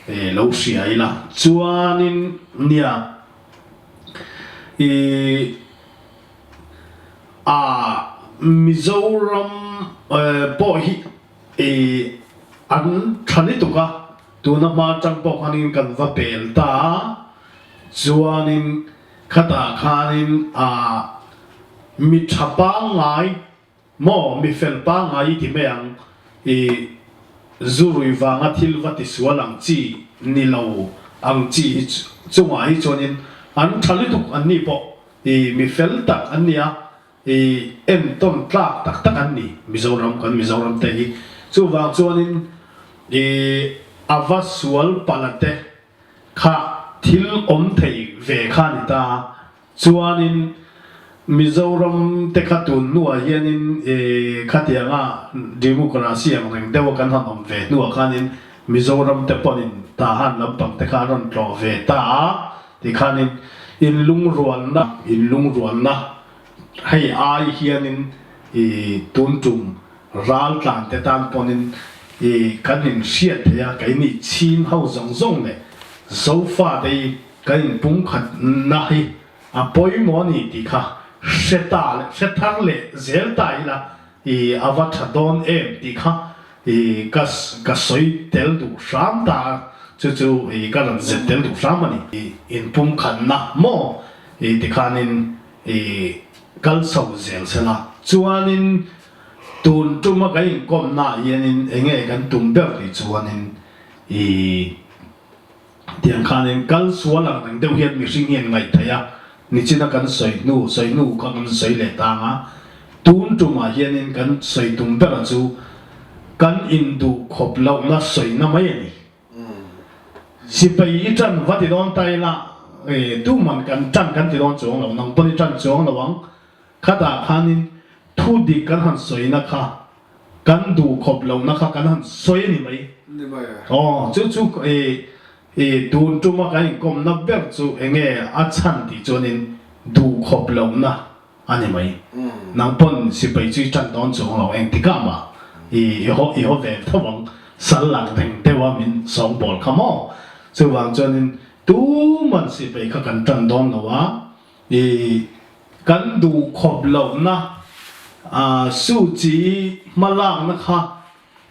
e lo hria ila chuanin nia i a Mizoram pawh hi i an tha lutuk a. Tuna hma atang pawh khanin kan va pel ta a, chuanin khatah khanin ah mi tha pangngai maw mi fel pangngai i ti mai ang i zu rui vanga thil va ti sual ang chi ni lo ang chi hi chungah hi chuanin an tha lutuk an ni pawh i mi fel tak an ni a. I entawn tlak tak tak an ni Mizoram kan Mizoram te hi. Chuvang chuanin i a va sual pala te kha thil awm thei ve kha a ni ta. Chuanin Mizoram te kha tun hnuah hianin i khatianga democracy ang reng deuha kan han awm ve hnuah khanin Mizoram te pawhin Tahan lampang te kha an rawn tlawh ve ta a tikhanin inlungrualna inlungrualna Hei ai hianin i tun tum ral tlan te tan pawnin i kan in hriat thei a, keini chhim ho zawng zawng leh Zofa te hi kan in pumkhat na hi a pawimawh a ni tih kha hre ta leh hre thar leh zel ta ila i a va tha dawn em tih kha i ka ka sawi tel duh hram ta a, chu chu i ka rawn zep tel duh hram a ni. I inpumkhat na maw i tikhanin i kal chho zel se la, chuanin tun tuma kan inkawmna ah hianin enge kan tum ber tih chuanin. I tiang khanin kal sual ang reng deuh hian mihring hi an ngaih theih a, nichina kan sawi hnu sawi hnu kha kan sawi leh tang a, tun tumah hianin kan sawi tum bera chu kan induh khawp lohna sawina mai a ni. Sipai i tan va ti dawn ta ila, tuman kan tan kan ti dawn chuang lo, nang pawn i tan chuang lo ang. Khatah khanin thu dik kan han sawina kha, kan duh khawp lohna kha kan han sawi a ni mai. Aw, chu chu tun tuma kan inkawmna ber chu enge a chhan tih chuanin duh khawp lohna a ni mai. Nang pawn sipai chu i tan dawn chuang lo, engtikah mah i haw i haw ve tho ang, sal lak deng deuh a min sawngbawl kha maw? Chuvang chuanin tuman sipai kha kan tan dawn lo a, i kan duh khawp lohna Suchi hmalakna kha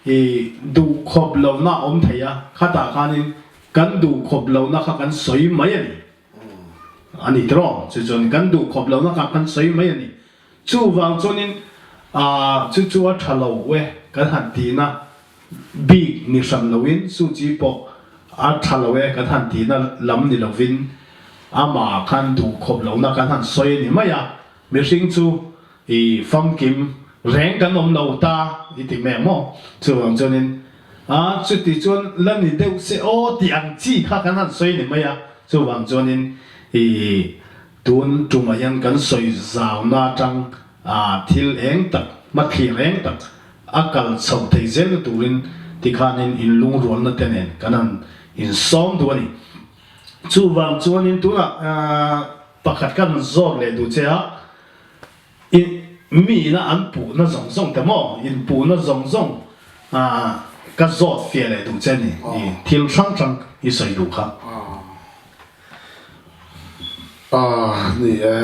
i duh khawp lohna a awm thei a, khatah khanin kan duh khawp lohna kha kan sawi mai a ni. A ni tiraw? Chu chuan kan duh khawp lohna kha kan sawi mai a ni. Chuvang chuanin chu chu a tha lo e kan han tihna bik ni hran loin Suchi pawh a tha lo e kan han tihna lam ni lovin amah khan duh khawp lohna kan han sawi a ni mai a. Mihring chu I famkim reng kan awm lo ta i ti mek maw? Chuvang chuanin a chuti chuan la ni deuh se aw tih ang chi kha kan han sawi ni mai a, chuvang chuanin i tun tumah hian kan sawi zauna atang a thil eng tak hmathlir eng tak a kal chhoh thei zelna turin tikhanin inlungrualna te nen kan han insawm duh a ni. Chuvang chuanin tunah pakhat kan han zawt leh duh che a. I miina an puhna zawng zawng te maw? In puhna zawng zawng ka zawt fiah leh duh che ni. I thil hrang hrang i sawi duh kha. Ah ni e,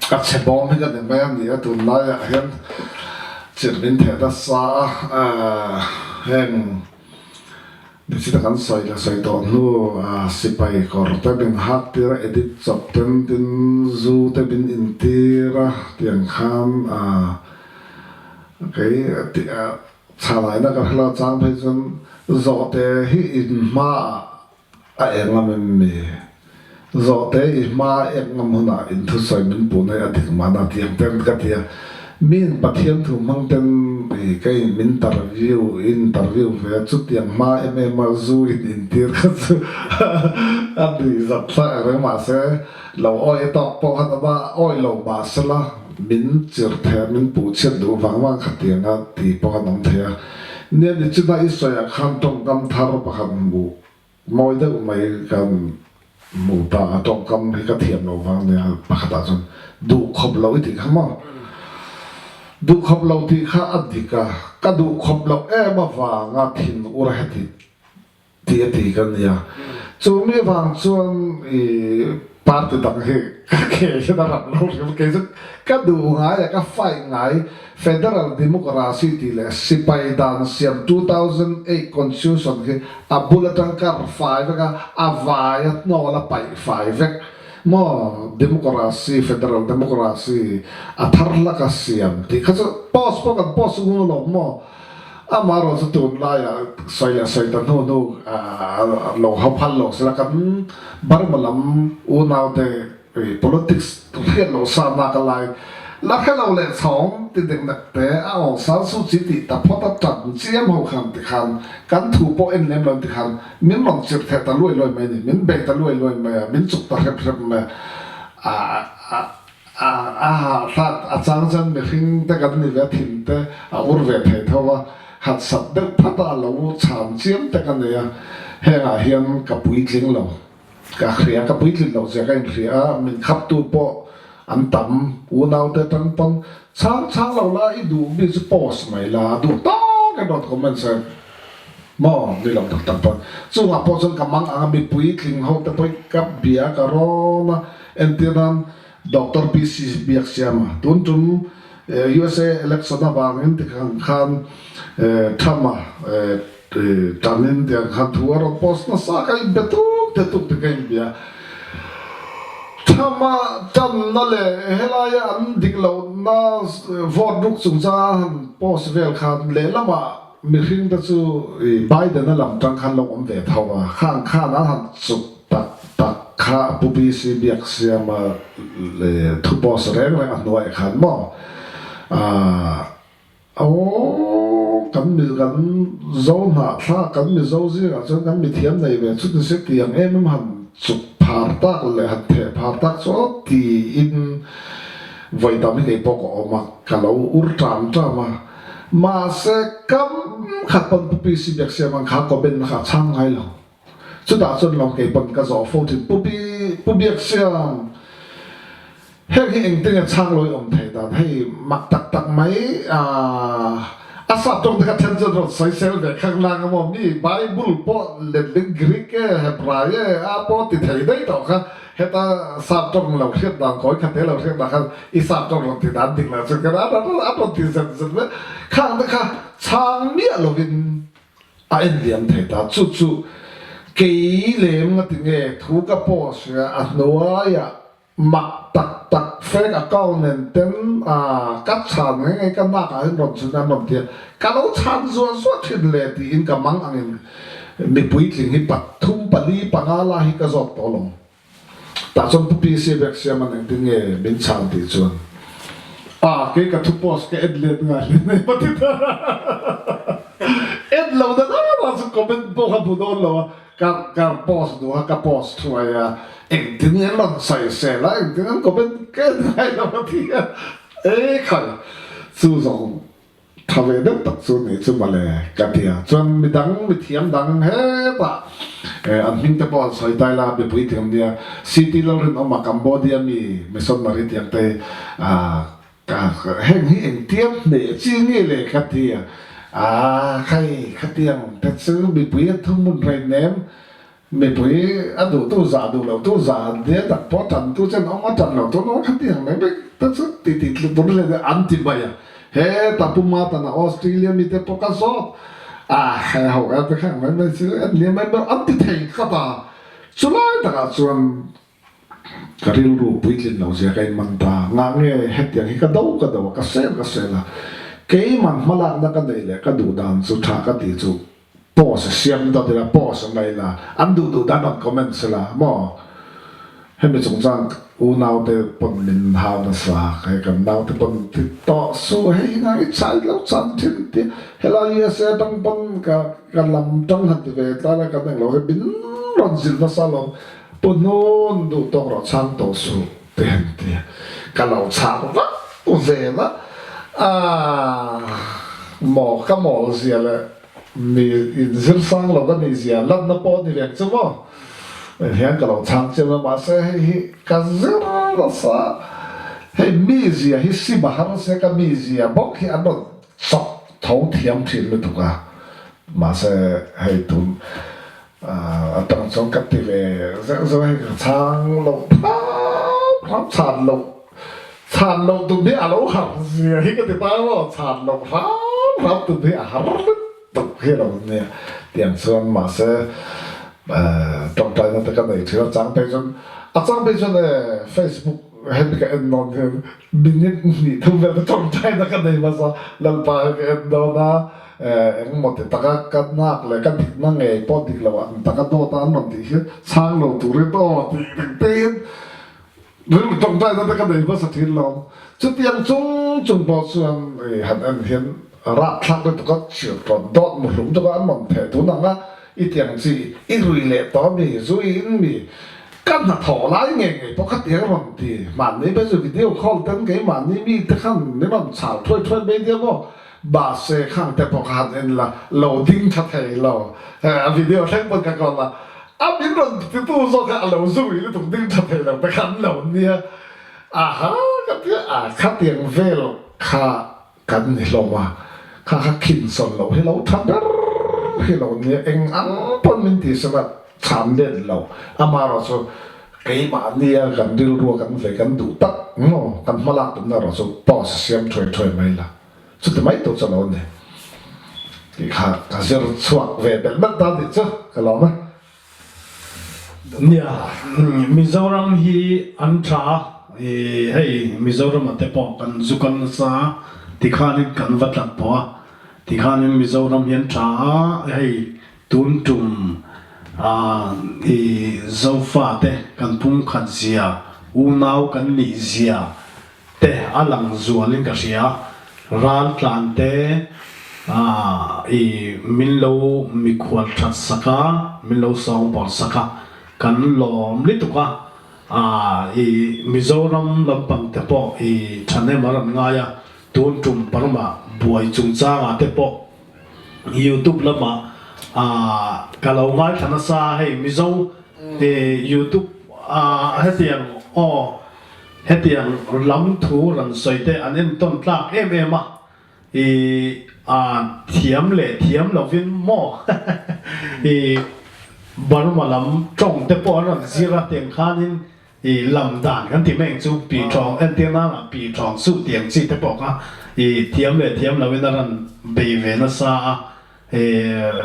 ka chhe bawm hi ka ni mai a ni a, tunlaiah hian chirh min theh nasa a, heng Nichina kan sawi leh sawi tawh hnu sipai kawr te min hak tir a, edit chawp ten tin zu te min in tir a tiang khan kei chhalaina ka hre lo chang phei chuan zawhte hi in hmaah A eng ngam em mi? Zawhte i hma a ek ngam hunah in thusawi min puh na hi a dik mahna tih ang ten ka ti a. Miin Pathian thu hmang ten i ka in interview interview ve a, chutiang hma em em a zu in intir kha chu a nuihzat hlak ang reng mahse lo awi a tawk pawh khan ama awi lo mahsela min chirh thei a, min puh chhiat duh vang vang khatiang a ti pawh khan awm thei a. Nia nichina i sawiah khan tawngkam thar pakhat hmuh Mawi deuh mai kan hmu ta a, tawngkam hi ka thiam lo vang nia pakhatah chuan duh khawp lo i tih kha maw? Duh khawp lo tih kha a dik a, ka duh khawp loh em avanga thin ur heti ti a ti ka nia. Chu mi vang chuan i party dang hi ka ke hian a ram lo hrim, kei chu ka duh ngai a, ka fight ngai. Federal Democracy tih leh sipai dan siam 2008 Constitution khi a bul atang kar fai vek a, a vai a hnawl a paih fai vek maw Democracy, Federal Democracy a thar hlak a siam tih kha chu post pawh kan post ngun alawm maw amaherawh chu tunlaiah sawi leh sawi ta hnu hnu lo hau phal lo sela kan Burma lam unaute Politics hriat loh sa nak a lai la hre lo leh chhawng ti dek nek te a aw sal su chi tih ta phawt a tan chiam ho khan ti khan kan thu pawh en lem lo ti khan min rawn chirh theh ta luai luai mai a ni min bei ta luai luai mai a min chuk ta hrep hrep mai a a a a hahthlak a chang chuan mihring te kan ni ve a thin te a ur ve thei tho a han sat deuh phat a a lo chhan chiam te ka nei a hengah hian ka puitling lo. Ka hria, ka puitlin loh zia ka inhria a, min khaptu pawh an tam, unaute atang pawn chhang chhang lo la i duh mi chu post mai la, duh tawk in rawn comment se maw ni lo tak tak pawn chungah pawh chuan ka mang ang a, mipui tling ho te pawh ka bia ka rawn a, entir nan Doctor PC Biaksiama tun tum USA election avangin tikhan khan Trump-a Tanin tiang khan thu a rawn post nasa ka inbe tuk te tuk te ka inbia. Thama tanna leh helaia an dik lohna vote ruk chungchanga han post vel khan lehlamah. mihring te chu i Biden-a lam tang khan lo awm ve tho a, khang khan an han chuk tak tak kha Pu BC Biaksiama leh thu post reng reng a hnuaiah khan maw ah Aw, kan mi kan Zo hnahthlak, kan Mizo zingah chuan kan mithiam nei ve chu nise tiang em em han chuk phar tak leh han theh phar tak chu aw tiin vawi tam hi kei pawh ka awm a, ka lo ur ṭam ṭam a. Mahse, kam khat pawn Pu PC Biaksiam ang kha comment na kha a chhang ngai lo. Chutah chuan lawng kei pawn ka zawh fo thin. Pu Bi, Pu Biaksiam, heng hi engtin nge chhang lawi awm thei dan? Hei mak tak tak mai a, a sap tawng te kha then chuan rawn sawi sel ve khang nang a maw? Mi Bible pawh letling Greek e, Hebrai e, a pawh ti thei daih tawh kha heta sap tawng lo hriat dan kawi kha te lo hriat dan khan i sap tawng rawn ti dan dik lo chu kan a rawn ti zet zet mai. Khang te kha chhang miah lovin A en liam thei ta. Chu chu kei lem nga ti nge thu ka post ria a hnuaiah mak tak tak fake account nen ten a ka chhan nge nge ka nak ah hian rawn chhun an rawn ti a, ka lo chhan zuah zuah thin le tiin ka mang angin mi puitling hi pathum pali panga lai hi ka zawt tawh lawng. Tah chuan Pu PC vek siam an engtin nge min chhan tih chuan a kei ka thu post ka en let ngai hle mai pa ti ta en lo na na chu comment pawh ka hmu dawn lo a ka ka post duh a ka post thuai a engtin nge an rawn sawi sel a engtin an comment ka en ngai lo a ti a e khai chu zawng Tha ve deuh tak chu nih chu mawle ka ti a, chuan midang mithiam dang hetah an hming te pawh an sawi tai la, mipui tih awm nia, CT Lalrinawma Cambodia mi missionary tih ang te heng hi engtiang hneh chi nge le ka ti a, aa khai khatiang te chu mipui an thunghmun rei nem Mipui a duhtu zah duh lo tu zah an tia tak pawh tan tu chen awm a tan lo tu an awm khati ang mai mai te chu ti ti tlu tur hle an ti mai a. He ta puma tan a Australia mi te pawh ka zawt a he ho e te khang mai mai chu en liam mai mai an ti thei tlat a. Chulai takah chuan ka rilru puitlin lo zia ka inman ta. Ngah nge hetiang hi ka do ka do a ka sel ka sel a. Keiman hmalakna ka neih leh ka duh dan chu tha ka tih chu Post siam dawt ila, post mai ila, an duh duh dan rawn comment sela maw? Hemi chungchang unaute pawn min hau nasa, hei kan naute pawn ti tawh suh, hei hi nang i chai lo chan thin ti, helai USA atang pawn ka ka lam tang han ti ve tlai la kan englo hi min rawn zilh nasa lo, pu hnun duh tawk rawh chhang tawh suh ti han ti, ka lo chhang vak vel a, aah maw ka mawl zia leh Mi inzir sang lo ka nih zia lanna pawh a ni vek chu maw? Hian ka lo chhang chiam a, mahse hei hi ka zir nasa. Hei mizia hi sim a har se ka mizia bawk hi an rawn chawk tho thiam thin lutuk a, mahse hei tun atang chuan ka ti ve zeuh zeuh a, hei ka chhang loh hram hram chhan loh Chhan loh tum hi a lo har zia hi ka ti ta maw, chhan loh hram hram tum hi a har lutuk hi a lo nia. Tiang chuan mahse tawngtaina te ka nei thin a chang phei chuan a chang phei chuan e Facebook hemi ka en nawn hian minute hnih thum vel te tawngtaina ka nei hmasa Lalpa hi ka en dawn a engmaw ti taka ka nak leh ka dikna ngei pawh dik lo ang taka dawt a an rawn tih hian chhang lo turin aw tih reng te in Rilru tawngtaina te ka nei hmasa thin lo. Chutiang chung chung pawh chuan i han en hian rapthlak lutuk a chirh rawn dawt muhlum tuk a an rawn theh tun ang a, i tiang chi i rui leh tawh mi, zu i in mi, ka hnathawh lai ngei ngei pawh khatiang rawn ti. Mahni phei chu video call ten keimahni mi te khan min rawn chhal thuai thuai mai nia maw, mahse khang te pawh kha han en la, lo ding tha thei lo. A video thleng pawn ka call a, A min rawn titu zawk kha a lo zui lutuk ding tha thei lo te kha an lo nia. Aha ka ti a, khatiang vel kha kan ni hlawm a, kha kha khin sawn loh hi lo tha ber hi lo nia, eng ang pawn min ti sela chhan let lo. Amaherawhchu keimahnia kan rilrua kan ve kan duh tak maw kan hmalak tumna erawh chu pause siam thuai thuai mai la. Chuti mai tur chu lo ni tih kha ka zir chhuak ve belh belh ta tih chu ka lawm e. Nia, Mizoram hi an tha a, hei Mizoram ah te pawh kan zu kal nasa tikhanin kan va tlat pawh a. Tikhanin Mizoram hian tha a, hei tun tum i Zofate kan pumkhat zia, unau kan nih zia te a lang zualin ka hria. Raltlan te i min lo mikhual that sak a, min lo sawngbawl sak a, kan lawm lutuk a. I Mizoram lampang te pawh i thahnem a rawn ngai a, tun tum Burma buai chungchangah te pawh YouTube lamah ka lo ngaithla nasa hei Mizo YouTube hetiang aw hetiang lam thu rawn sawi te an entawn tlak em em a. I a thiam leh thiam lovin maw i Burma lam tawng te pawh an rawn zir a tiang khanin i lam dan kan ti mai ang chu pi tawng entir nana pi tawng suh tiang chi te pawh kha i thiam leh thiam lovin a rawn bei ve nasa a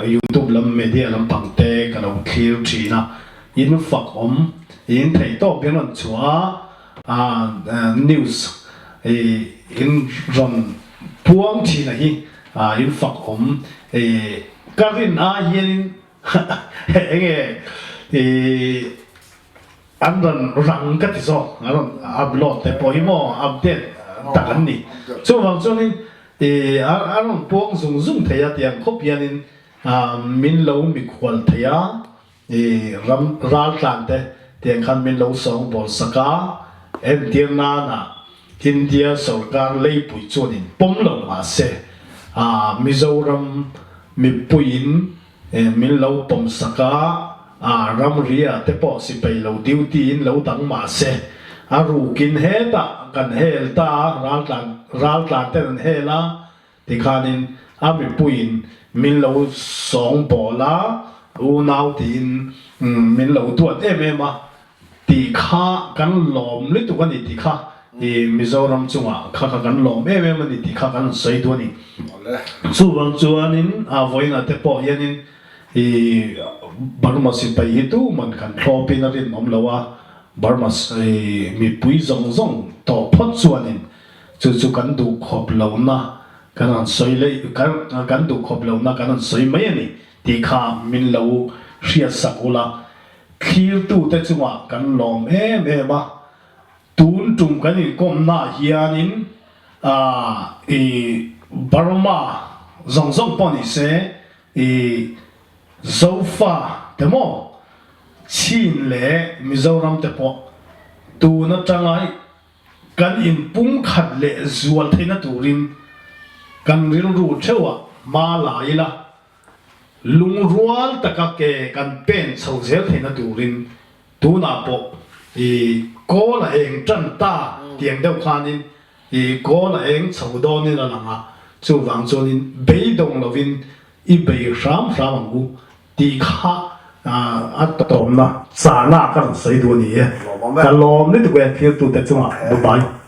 Youtube lam media lampang te ka lo thlir thin a, in fak awm, in theih tawp in rawn chhuah a, news in rawn puang thin a hi in fak awm, ka rin ai hianin enge An rawn rang ka ti zawk, an rawn upload te pawh hi maw update tak an ni. Chuvang chuanin ih a rawn puang zung zung thei a tiang khawp hianin min lo mikhual thei a, ih ram raltlan te tiang khan min lo sawngbawl sak a, entir nana India sorkar leipui chuanin pawm lo mahse Mizoram mipuiin Min lo pawm sak a, a ramria te pawh sipai lo duty in lo dang mah se, a rukin hetah kan hel ta a, raltlan raltlan ten an hel a, tikhanin a mipuiin min lo sawng bawl a, unau tiin min lo duat em em a, Tih kha kan lawm lutuk a ni tih kha i Mizoram chungah kha kha kan lawm em em a ni tih kha kan sawi duh a ni. Chuvang chuanin a vawiinah te pawh hianin i Burma sipai hi tuman kan thlawpin a rinawm lo a, Burma i mipui zawng zawng tawh phawt chuanin chu chu kan duh khawp lohna kan rawn sawi leh kan duh khawp lohna kan rawn sawi mai a ni tih kha min lo hriatsak ula. Thlirtute chungah kan lawm em em a, tun tum kan inkawmnaah hianin i Burma zawng zawng pawh ni se, i Zofa te maw, Chin leh Mizoram te pawh tun atanga kan inpumkhat leh zual theihna turin kan rilru theuhah hma la ila, Lungrual taka ke kan pen chho zel theihna turin tunah pawh i kawl a eng tan ta tiang deuh khanin i kawl a eng chho dawnin a lang a, chuvang chuanin beidawng lovin i bei hram hram ang u tih kha a tawmna chahna ka rawn sawi duh a ni e. Ka lawm lutuk e thirtute chungah. Bye bye.